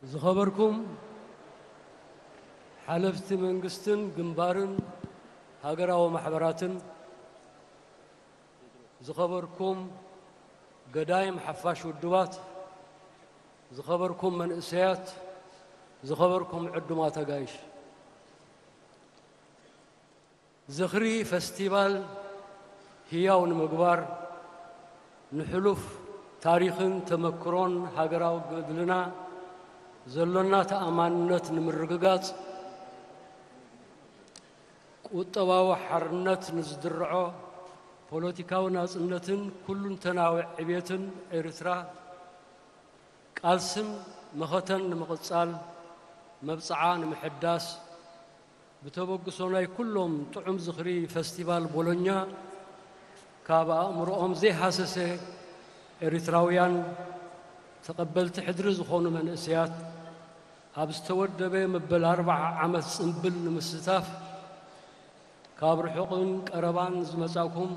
ዝኸበርኩም ሓለፍቲ መንግስትን ግንባርን ሃገራዊ ማሕበራትን፣ ዝኸበርኩም ገዳይም ሓፋሽ ውድባት፣ ዝኸበርኩም መንእሰያት፣ ዝኸበርኩም ዕዱማት ኣጋይሽ። ዝኽሪ ፈስቲቫል ህያው ንምግባር፣ ንሕሉፍ ታሪኽን ተመክሮን ሃገራዊ ገድልና ዘሎና ተኣማንነት ንምርግጋጽ፣ ቁጠባዊ ሓርነት ንዝድርዖ ፖለቲካዊ ናጽነትን ኩሉንተናዊ ዕቤትን ኤርትራ፣ ቃልስን መኸተን ንምቕጻል፣ መብጽዓ ንምሕዳስ፣ ብተበግሶ ናይ ኩሎም ጥዑም ዝኽሪ ፈስቲቫል ቦሎኛ፣ ካብ ኣእምሮኦም ዘይሃሰሰ ኤሪትራውያን ተቐበልቲ ሕድሪ ዝኾኑ መንእሰያት፣ ኣብ ዝተወደበ መበል ኣርብዓ ዓመት ጽምብል ንምስታፍ፣ ካብ ርሑቕን ቀረባን ዝመጻእኩም፣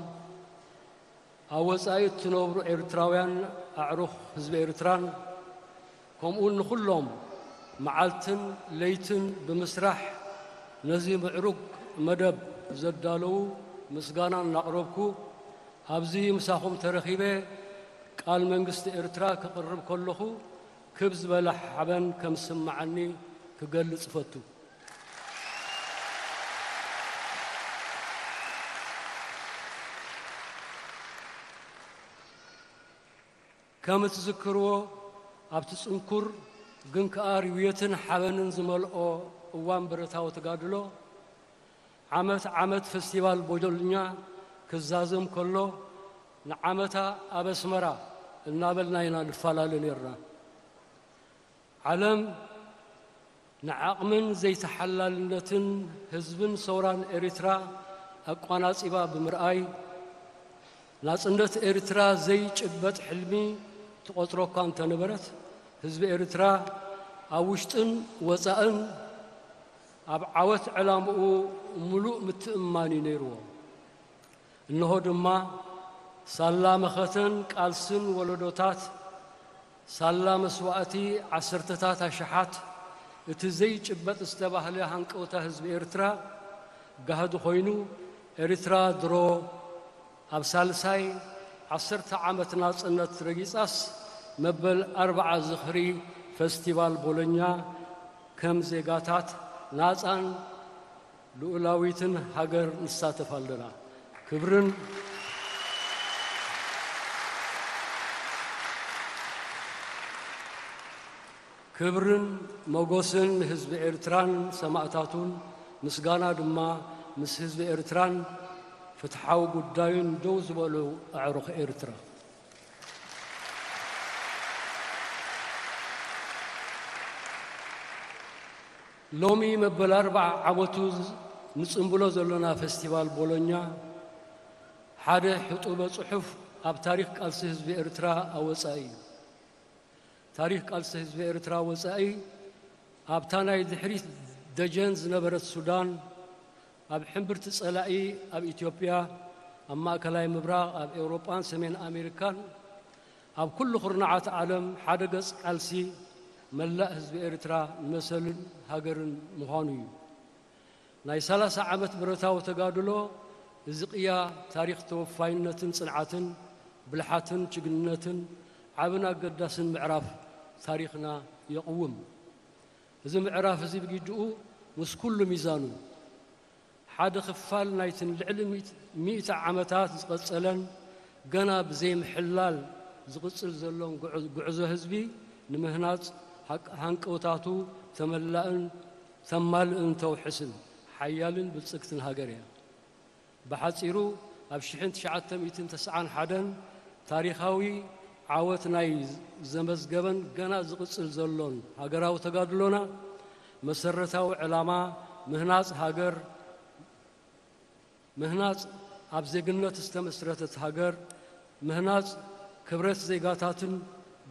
ኣብ ወጻኢ እትነብሩ ኤርትራውያን ኣዕሩኽ ህዝቢ ኤርትራን፣ ከምኡውን ንኹሎም መዓልትን ለይትን ብምስራሕ ነዚ ምዕሩግ መደብ ዘዳለዉ ምስጋና እናቕረብኩ፣ ኣብዚ ምሳኹም ተረኺበ ቃል መንግስቲ ኤርትራ ክቕርብ ከለኹ ክብ ዝበለ ሓበን ከም ዝስምዓኒ ክገልጽ እፈቱ። ከም እትዝክርዎ፣ ኣብቲ ጽንኩር ግን ከኣ ርውየትን ሓበንን ዝመልኦ እዋን ብረታዊ ተጋድሎ፣ ዓመት ዓመት ፈስቲቫል ቦሎኛ ክዛዘም ከሎ፣ ንዓመታ ኣብ ኣስመራ እናበልና ኢና ንፈላለ ነይርና። ዓለም ንዓቕምን ዘይተሓላልነትን ህዝብን ሰውራን ኤሪትራ ኣቋናጺባ ብምርኣይ፣ ናጽነት ኤሪትራ ዘይጭበጥ ሕልሚ ትቖጽሮ እኳ እንተነበረት፣ ህዝቢ ኤሪትራ ኣብ ውሽጥን ወጻእን ኣብ ዓወት ዕላምኡ ምሉእ ምትእምማን እዩ ነይርዎ። እንሆ ድማ፣ ሳላ መኸተን ቃልስን ወለዶታት፣ ሳላ መስዋእቲ ዓሰርተታት ኣሽሓት፣ እቲ ዘይጭበጥ ዝተባህለ ሃንቀውታ ህዝቢ ኤርትራ ጋህዲ ኮይኑ፣ ኤርትራ ድሮ ኣብ ሳልሳይ ዓሰርተ ዓመት ናጽነት ረጊጻስ፣ መበል ኣርብዓ ዝኽሪ ፈስቲቫል ቦሎኛ ከም ዜጋታት ናጻን ልኡላዊትን ሃገር ንሳተፍ ኣለና። ክብርን፣ ክብርን ሞጎስን ንህዝቢ ኤርትራን ሰማእታቱን፣ ምስጋና ድማ ምስ ህዝቢ ኤርትራን ፍትሓዊ ጉዳዩን ደው ዝበሉ ኣዕሩኽ ኤርትራ። ሎሚ መበል ኣርብዓ ዓመቱ ንጽንብሎ ዘሎና ፈስቲቫል ቦሎኛ፣ ሓደ ሕጡበ ጽሑፍ ኣብ ታሪኽ ቃልሲ ህዝቢ ኤርትራ ኣወጻኢ እዩ። ታሪኽ ቃልሲ ህዝቢ ኤርትራ ወጻኢ፣ ኣብታ ናይ ድሕሪት ደጀን ዝነበረት ሱዳን፣ ኣብ ሕምብርቲ ጸላኢ ኣብ ኢትዮጵያ፣ ኣብ ማእከላይ ምብራቕ፣ ኣብ ኤውሮጳን ሰሜን ኣሜሪካን፣ ኣብ ኩሉ ኩርናዓት ዓለም ሓደ ገጽ ቃልሲ መላእ ህዝቢ ኤርትራ ንመሰልን ሃገርን ምዃኑ እዩ። ናይ ሰላሳ ዓመት ብረታዊ ተጋድሎ፣ እዚ ቅያ ታሪኽ ተወፋይነትን ጽንዓትን፣ ብልሓትን ጅግንነትን፣ ዓብን ኣገዳስን ምዕራፍ ታሪኽና የቕውም። እዚ ምዕራፍ እዚ ብግድኡ ምስ ኩሉ ሚዛኑ፣ ሓደ ክፋል ናይትን ልዕሊ ሚእቲ ዓመታት ዝቐጸለን ገና ብዘይምሕላል ዝቕጽል ዘሎን ጉዕ-፣ ጉዕዞ ህዝቢ ንምህናጽ ሃቅ-፣ ሃንቀውታቱ ተመላእን ተማልእን ተውሕስን ሓያልን ብልጽግትን ሃገር እያ። ብሓጺሩ፣ ኣብ ሽሕን ትሽዓተ ሚእትን ተስዓን ሓደን ታሪኻዊ ዓወት ናይ ዘመዝገበን ገና ዝቕጽል ዘሎን ሃገራዊ ተጋድሎና፣ መሰረታዊ ዕላማ ምህናጽ ሃገር፣ ምህናጽ ኣብ ዜግነት ዝተመስረተት ሃገር፣ ምህናጽ ክብረት ዜጋታትን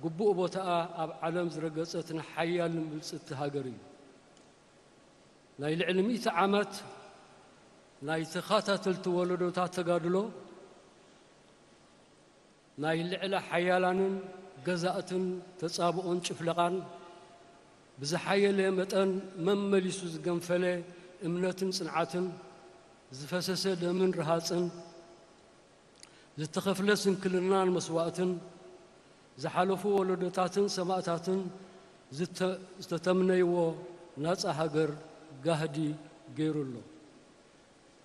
ግቡእ ቦታኣ ኣብ ዓለም ዝረገጸትን ሓያልን ብልጽቲ ሃገር እዩ። ናይ ልዕሊ ሚእቲ ዓመት ናይ ተኸታተልቲ ወለዶታት ተጋድሎ፣ ናይ ልዕለ ሓያላንን ገዛእትን ተጻብኦን ጭፍለቓን፣ ብዝሓየለ መጠን መመሊሱ ዝገንፈለ እምነትን ጽንዓትን፣ ዝፈሰሰ ደምን ረሃጽን፣ ዝተኸፍለ ስንክልናን መስዋእትን፣ ዝሓለፉ ወለዶታትን ሰማእታትን ዝተ-፣ ዝተተምነይዎ ናጻ ሃገር ጋህዲ ገይሩ ኣሎ።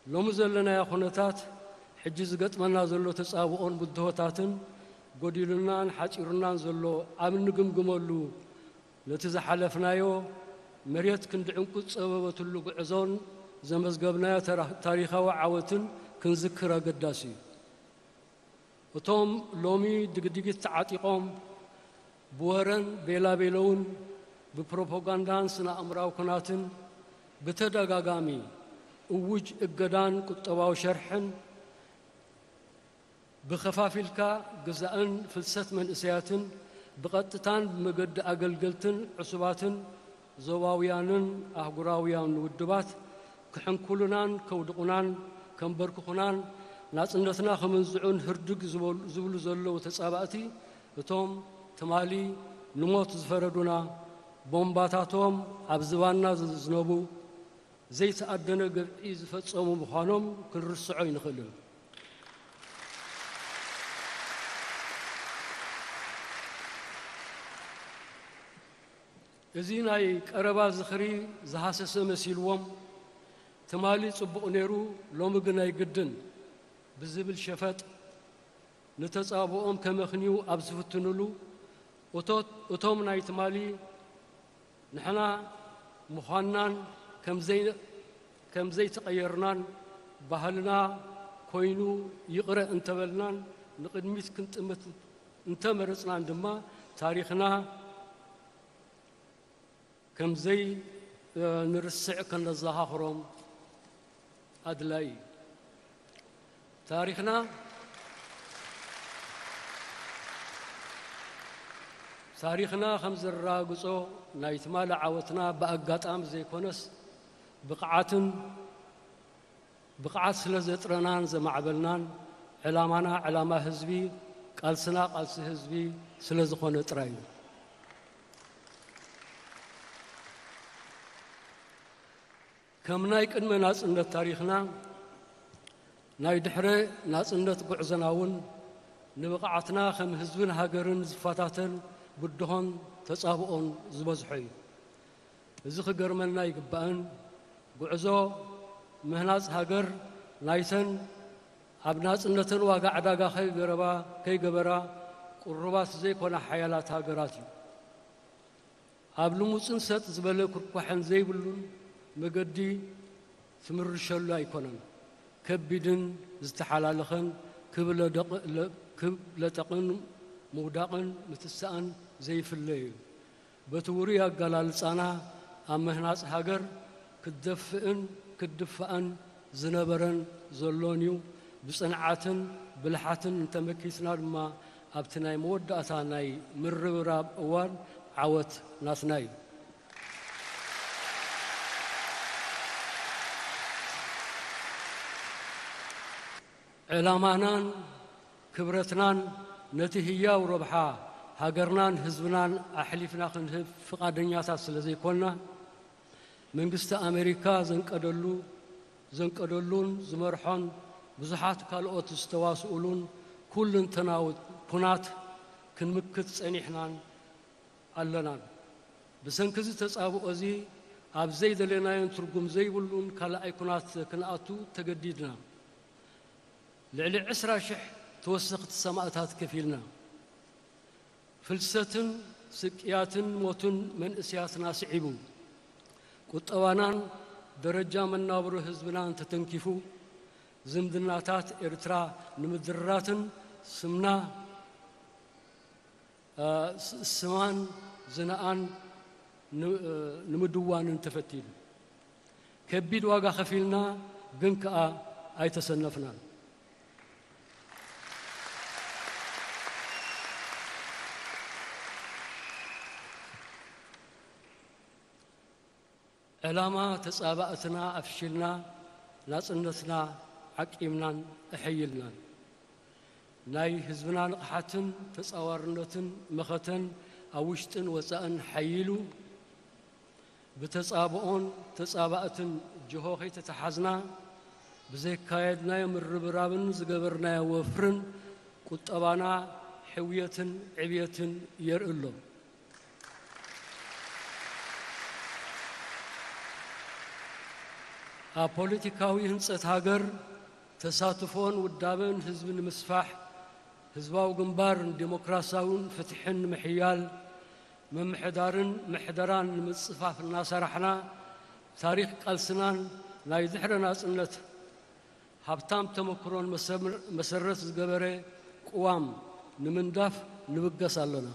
ሎሚ ዘለናዮ ኩነታት፣ ሕጂ ዝገጥመና ዘሎ ተጻብኦን ብድሆታትን ጎዲሉናን ሓጺሩናን ዘሎ ኣብ እንግምግመሉ፣ ነቲ ዝሓለፍናዮ መሬት ክንዲ ዕንቁ ዝጸበበትሉ ጉዕዞን ዘመዝገብናዮ ተራ-፣ ታሪኻዊ ዓወትን ክንዝክር ኣገዳሲ እዩ። እቶም ሎሚ ድግዲጊት ተዓጢቖም ብወረን ቤላቤለውን ብፕሮፓጋንዳን ስነ-ኣእምራዊ ኩናትን ብተደጋጋሚ እውጅ እገዳን ቁጠባዊ ሸርሕን ብኸፋፊልካ ግዛእን ፍልሰት መንእሰያትን ብቐጥታን ብመገዲ ኣገልገልትን ዕሱባትን ዞባውያንን ኣህጉራውያን ውድባት ክሕንኩሉናን ከውድቑናን ከንበርክኹናን ናጽነትና ክምንዝዑን ህርድግ ዝበሉ፣ ዝብሉ ዘለዉ ተጻባእቲ፣ እቶም ትማሊ ንሞት ዝፈረዱና፣ ቦምባታቶም ኣብ ዝባንና ዝዝነቡ፣ ዘይተኣደነ ግፍዒ ዝፈጸሙ ምዃኖም ክንርስዖ ኣይንኽእልን። እዚ ናይ ቀረባ ዝኽሪ ዝሃሰሰ መሲልዎም፣ ትማሊ ጽቡቕ ነይሩ፣ ሎሚ ግን ኣይግድን ብዝብል ሸፈጥ፣ ንተጻብኦም ከመኽንዩ ኣብ ዝፍትኑሉ፣ እቶ-፣ እቶም ናይ ትማሊ ንሕና ምዃንናን ከም ዘይ-፣ ከም ዘይተቐየርናን፣ ባህልና ኮይኑ ይቕረ እንተበልናን፣ ንቕድሚት ክንጥምት እንተመረጽናን ድማ፣ ታሪኽና ከም ዘይ-፣ እ፣ ንርስዕ ከነዘኻኽሮም ኣድላዪ እዩ። ታሪኽና፣ ታሪኽና ከም ዘረጋግጾ፣ ናይ ትማሊ ዓወትና ብኣጋጣሚ ዘይኮነስ፣ ብቕዓትን፣ ብቕዓት ስለ ዘጥረናን ዘማዕበልናን፣ ዕላማና ዕላማ ህዝቢ፣ ቃልስና ቃልሲ ህዝቢ ስለ ዝኾነ ጥራይ እዩ። ከም ናይ ቅድመ ናጽነት ታሪኽና፣ ናይ ድሕረ ናጽነት ጉዕዞና እውን ንብቕዓትና ከም ህዝብን ሃገርን ዝፈታተን ብድሆን ተጻብኦን ዝበዝሖ እዩ። እዚ ክገርመና ኣይግባእን። ጉዕዞ ምህናጽ ሃገር ናይተን ኣብ ናጽነተን ዋጋ ዕዳጋ ከይገረባ-፣ ከይገበራ ቅሩባት ዘይኮና ሓያላት ሃገራት እዩ። ኣብ ልሙጽን ሰጥ ዝበለ ኩርኳሐን ዘይብሉን መገዲ ትምርሸሉ ኣይኮነን። ከቢድን ዝተሓላለኸን ክብ ለደቕ-፣ ለ-፣ ክብ ለጠቕን ምውዳቕን ምትሳእን ዘይፍለ እዩ። በቲ ውሩይ ኣገላልጻና፣ ኣብ ምህናጽ ሃገር ክትደፍእን ክትድፋእን ዝነበረን ዘሎን እዩ። ብጽንዓትን ብልሓትን እንተመኪትና ድማ፣ ኣብቲ ናይ መወዳእታ ናይ ምርብራብ እዋን ዓወት ናትና እዩ። ዕላማናን ክብረትናን ነቲ ህያው ረብሓ ሃገርናን ህዝብናን ኣሕሊፍና ክንህብ ፍቓደኛታት ስለ ዘይኮንና፣ መንግስቲ ኣሜሪካ ዘንቀደሉ፣ ዘንቀደሉን ዝመርሖን ብዙሓት ካልኦት ዝተዋስኡሉን ኩልንተናዊ ኩናት ክንምክት ጸኒሕናን ኣለናን። ብሰንኪ እዚ ተጻብኦ እዚ ኣብ ዘይደለናዮን ትርጉም ዘይብሉን ካልኣይ ኩናት ክንኣቱ ተገዲድና። ልዕሊ ዕስራ ሽሕ ተወሰኽቲ ሰማእታት ከፊልና። ፍልሰትን ስቅያትን ሞትን መንእስያትና ስዒቡ፣ ቁጠባናን ደረጃ መናብሮ ህዝብናን ተተንኪፉ፣ ዝምድናታት ኤርትራ ንምድርራትን ስምና፣ እ፣ ስ-፣ ስማን ዝናኣን ን-፣ እ፣ ንምድዋንን ተፈቲኑ። ከቢድ ዋጋ ከፊልና፣ ግን ከኣ ኣይተሰነፍናን። ዕላማ ተጻባእትና ኣፍሺልና፣ ናጽነትና ዓቂብናን ኣሐይልናን። ናይ ህዝብና ንቕሓትን ተጻዋርነትን መኸተን ኣብ ውሽጥን ወጻእን ሓይሉ፣ ብተጻብኦን ተጻባእትን ጅሆ ከይተተሓዝና፣ ብዘካየድናዮ ምርብራብን ዝገበርናዮ ወፍርን ቁጠባና ሕውየትን ዕብየትን የርኢ ኣሎ። ኣብ ፖለቲካዊ ህንጸት ሃገር ተሳትፎን ውዳበን ህዝቢ ንምስፋሕ፣ ህዝባዊ ግንባር ንዲሞክራሲያውን ፍትሕን ንምሕያል፣ ምምሕዳርን ምሕደራን ንምጽፋፍ እናሰራሕና፣ ታሪኽ ቃልስናን ናይ ድሕረ ናጽነት ሃብታም ተመክሮን መሰር-፣ መሰረት ዝገበረ ቅዋም ንምንዳፍ ንብገስ ኣለና።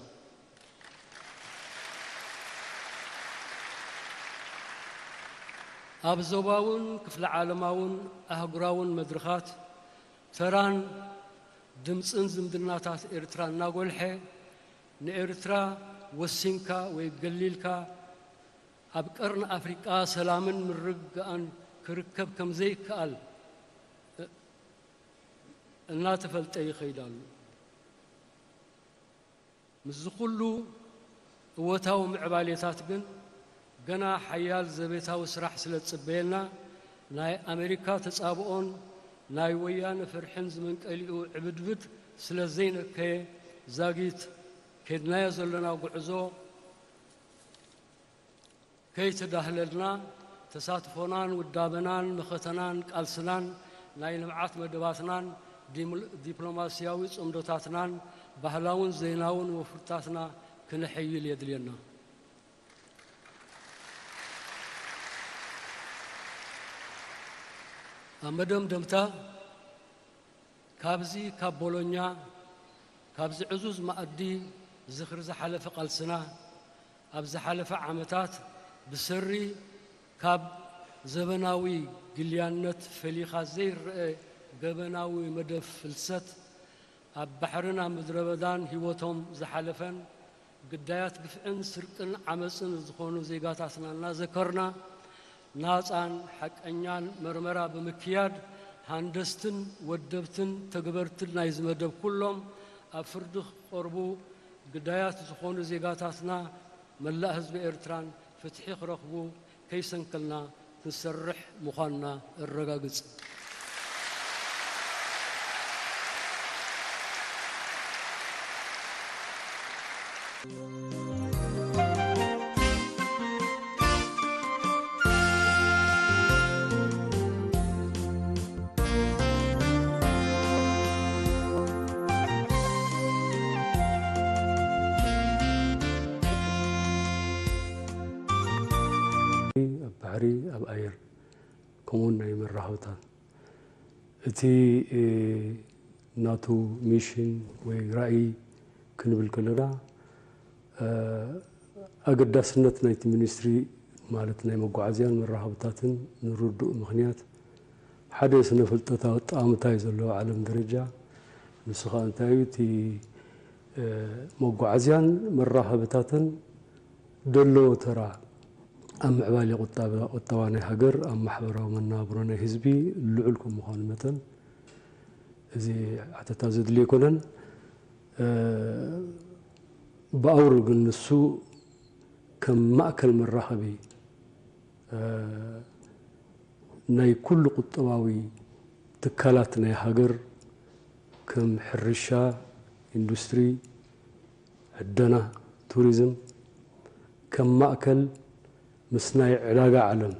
ኣብ ዞባውን ክፍለ ዓለማውን ኣህጉራውን መድረኻት ተራን ድምጽን ዝምድናታት ኤርትራ እናጎልሐ፣ ንኤርትራ ወሲንካ ወይ ገሊልካ ኣብ ቀርኒ ኣፍሪቃ ሰላምን ምርግጋእን ክርከብ ከም ዘይከኣል እናተፈልጠ ይኸይድ ኣሎ። ምስዚ ኩሉ እወታዊ ምዕባሌታት ግን ገና ሓያል ዘቤታዊ ስራሕ ስለ ዝጽበየና፣ ናይ ኣሜሪካ ተጻብኦን ናይ ወያነ ፍርሕን ዝመንቀሊኡ ዕብድብድ ስለ ዘይነከየ፣ ዛጊት ከድናዮ ዘለና ጉዕዞ ከይተዳህለልና፣ ተሳትፎናን ውዳበናን መኸተናን ቃልስናን ናይ ልምዓት መደባትናን ዲምል-፣ ዲፕሎማስያዊ ጽምዶታትናን ባህላውን ዜናውን ወፍርታትና ክነሐይል የድልየና። ኣብ መደምደምታ፣ ካብዚ ካብ ቦሎኛ፣ ካብዚ ዕዙዝ መኣዲ ዝኽሪ ዝሓለፈ ቃልስና፣ ኣብ ዝሓለፈ ዓመታት ብሰሪ ካብ ዘበናዊ ግልያነት ፈሊኻ ዘይረአ ገበናዊ መደብ ፍልሰት፣ ኣብ ባሕርን ኣብ ምድረ በዳን ህይወቶም ዝሓለፈን፣ ግዳያት ግፍዕን ስርቅን ዓመጽን ዝኾኑ ዜጋታትና እናዘከርና፣ ናጻን ሓቀኛን መርመራ ብምክያድ፣ ሃንደስትን ወደብትን ተግበርትን ናይዚ መደብ ኩሎም ኣብ ፍርዲ ክቐርቡ፣ ግዳያት ዝኾኑ ዜጋታትና መላእ ህዝቢ ኤርትራን ፍትሒ ክረኽቡ ከይሰንከልና ክንሰርሕ ምዃንና እረጋግጽ። ኣብ ባሕሪ፣ ኣብ ኣየር፣ ከምኡውን ናይ መራኸብታት እቲ፣ እ፣ ናቱ ሚሽን ወይ ራእይ ክንብል ከለና፣ እ፣ ኣገዳስነት ናይቲ ሚኒስትሪ ማለት ናይ መጓዓዝያን መራኸብታትን ንርዱእ ምኽንያት ሓደ ስነ ፍልጠታዊ ኣጠማምታ እዩ ዘለዎ ዓለም ደረጃ። ንሱ ኸኣ እንታይ እዩ? እቲ፣ እ፣ መጓዓዝያን መራኸብታትን ደለዎ ተራ ኣብ ምዕባለ ቁጠባ፣ ቁጠባ ናይ ሃገር፣ ኣብ ማሕበራዊ መነባብሮ ናይ ህዝቢ ልዑል ከም ምዃኑ መጠን፣ እዚ ሓተታ ዘድልዮ ኣይኮነን። እ፣ ብኣውር ግን ንሱ ከም ማእከል መራኸቢ፣ እ፣ ናይ ኩሉ ቁጠባዊ ትካላት ናይ ሃገር፣ ከም ሕርሻ፣ ኢንዱስትሪ፣ ዕደና፣ ቱሪዝም፣ ከም ማእከል ምስ ናይ ዕዳጋ ዓለም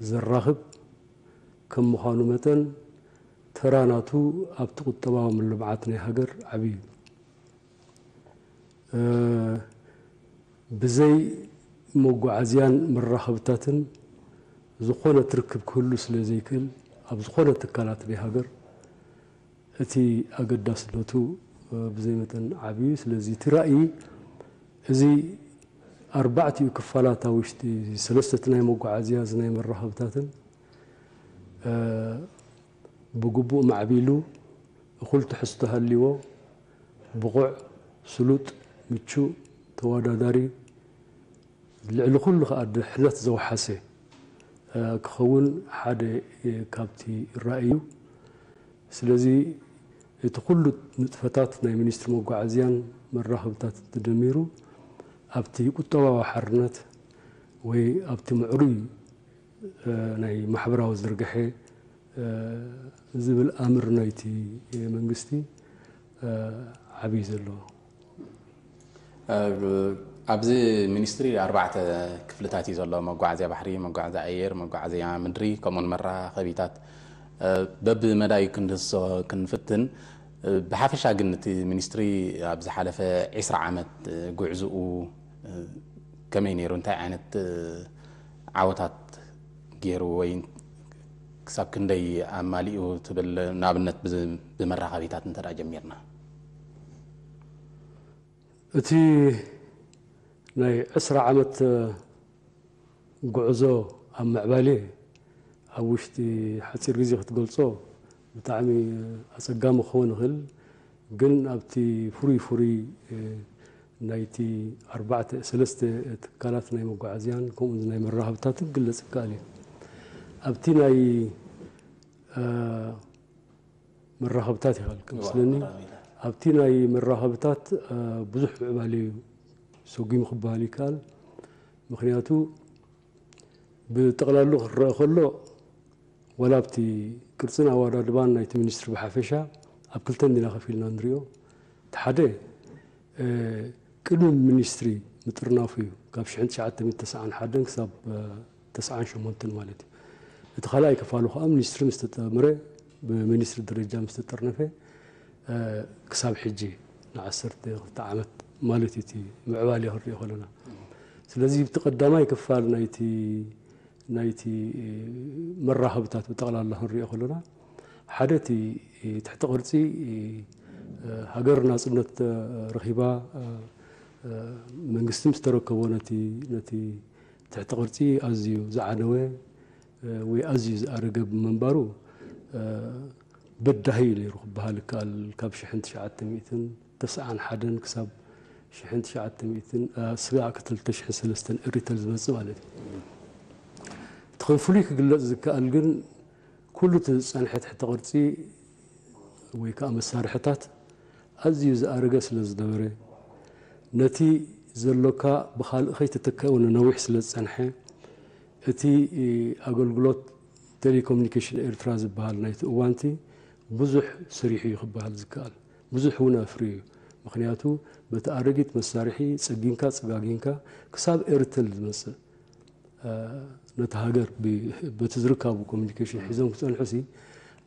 ዘራኽብ ከም ምዃኑ መጠን፣ ተራ ናቱ ኣብቲ ቁጠባዊ ምልምዓት ናይ ሃገር ዓቢ እዩ። እ፣ ብዘይ መጓዓዝያን መራኸብታትን ዝኾነ ትርክብ ክህሉ ስለ ዘይክእል፣ ኣብ ዝኾነ ትካላት ናይ ሃገር እቲ ኣገዳስነቱ፣ እ፣ ብዘይ መጠን ዓቢ እዩ። ስለዚ እቲ ራእይ እዚ ኣርባዕቲኡ ክፋላት ኣብ ውሽጢ ሰለስተ፣ እቲ ናይ መጓዓዝያ፣ እዚ ናይ መራኸብታትን፣ እ፣ ብግቡእ ማዕቢሉ፣ እኹል ትሕዝቶ ሃልይዎ፣ ብቑዕ፣ ስሉጥ፣ ምቹእ፣ ተወዳዳሪ፣ ልዕሊ ኩሉ ከኣ ድሕነት ዘውሓሰ፣ እ፣ ክኸውን ሓደ፣ እ፣ ካብቲ ራእይ እዩ። ስለዚ እቲ ኩሉ ንጥፈታት ናይ ሚኒስትሪ መጓዓዝያን መራኸብታት ተደሚሩ ኣብቲ ቁጠባዊ ሓርነት ወይ ኣብቲ ምዕሩይ፣ እ፣ ናይ ማሕበራዊ ዝርግሐ፣ እ፣ ዝብል ኣምር ናይቲ መንግስቲ፣ እ፣ ዓብዪ ዘሎ። ኣብዚ ሚኒስትሪ ኣርባዕተ ክፍልታት እዩ ዘሎ። መጓዓዝያ ባሕሪ፣ መጓዓዝያ ኣየር፣ መጓዓዝያ ምድሪ፣ ከምኡውን መራኸቢታት። በብመዳዩ ክንድህስሶ ክንፍትን። ብሓፈሻ ግን እቲ ሚኒስትሪ ኣብ ዝሓለፈ ዒስራ ዓመት ጉዕዝኡ ከመይ ነይሩ? እንታይ ዓይነት ዓወታት ገይሩ ወይ ክሳብ ክንደይ ኣማሊኡ ትብል? ንኣብነት ብ-፣ ብመራኸቢታት እንተ ደኣ ጀሚርና። እቲ ናይ ዕስራ ዓመት ጉዕዞ ኣብ ምዕባሌ ኣብ ውሽጢ ሓፂር ግዜ ክትገልጾ ብጣዕሚ ኣጸጋሚ ክኸውን ይኽእል። ግን ኣብቲ ፍሩይ ፍሩይ፣ እ፣ ናይቲ ኣርባዕተ፣ ሰለስተ ትካላት ናይ መጓዓዝያን ከምኡ ናይ መራኸብታትን ክግለጽ ይከኣል እዩ። ኣብቲ ናይ፣ እ፣ መራኸብታት ይኸል ክመስለኒ፣ ኣብቲ ናይ መራኸብታት፣ እ፣ ብዙሕ ምዕባለ እዩ ሰጒሙ ክበሃል ይከኣል። ምኽንያቱ ብጠቕላሉ ክረአ ከሎ፣ ዋላ ኣብቲ ቅርጽን ኣወዳድባን ናይቲ ሚኒስትሪ ብሓፈሻ ኣብ ክልተ እንዲና ከፊልና ንሪኦ። እቲ ሓደ፣ እ፣ ቅድሚ ሚኒስትሪ ምጥርናፉ እዩ፣ ካብ ሽሕን ትሽዓተ ሚእትን ተስዓን ሓደን ክሳብ፣ እ፣ ተስዓን ሸሞንተን ማለት እዩ። እቲ ካልኣይ ክፋሉ ከኣ ሚኒስትሪ ምስ ተጠምረ፣ ብሚኒስትሪ ደረጃ ምስ ተጠርነፈ፣ እ፣ ክሳብ ሕጂ ንዓሰርተ ክልተ ዓመት ማለት እዩ እቲ ምዕባለ ክንሪኦ ከለና። ስለዚ እቲ ቀዳማይ ክፋል ናይቲ፣ ናይቲ መራኸብታት ብጠቕላላ ክንሪኦ ከለና፣ ሓደ እቲ ትሕቲ ቅርጺ፣ እ፣ ሃገር ናጽነት ረኺባ፣ እ፣ እ፣ መንግስቲ ምስ ተረከቦ ነቲ፣ ነቲ ትሕቲ ቅርጺ ኣዝዩ ዝዓነወ፣ እ፣ ወይ ኣዝዩ ዝኣረገ ብምንባሩ፣ እ፣ በዳሂ እዩ ነይሩ ክበሃል ይከኣል። ካብ ሽሕን ትሽዓተ ሚእትን ተስዓን ሓደን ክሳብ ሽሕን ትሽዓተ ሚእትን፣ እ፣ ስጋዕ ክልተ ሽሕን ሰለስተን ኤሪተል ዝመጽእ ማለት እዩ። እቲ ከም ፍሉይ ክግለጽ ዝከኣል ግን ኩሉ እቲ ዝጸንሐ ትሕቲ ቅርጺ ወይ ከኣ መሳርሕታት ኣዝዩ ዝኣረገ ስለ ዝነበረ፣ ነቲ ዘሎካ ብኻልእ ከይተተክአ እውን ነዊሕ ስለ ዝጸንሐ፣ እቲ ኣገልግሎት ቴሌኮሙኒኬሽን ኤርትራ ዝበሃል ናይቲ እዋንቲ ብዙሕ ሰሪሑ እዩ ክበሃል ዝከኣል። ብዙሕ እውን ኣፍርዩ እዩ። ምኽንያቱ በቲ ኣረጊት መሳርሒ ጸጊንካ ጸጋጊንካ ክሳብ ኤርተል ዝመጽእ፣ እ፣ ነቲ ሃገር ብ-፣ በቲ ዝርካቡ ኮሙኒኬሽን ሒዞም ክጸንሑሲ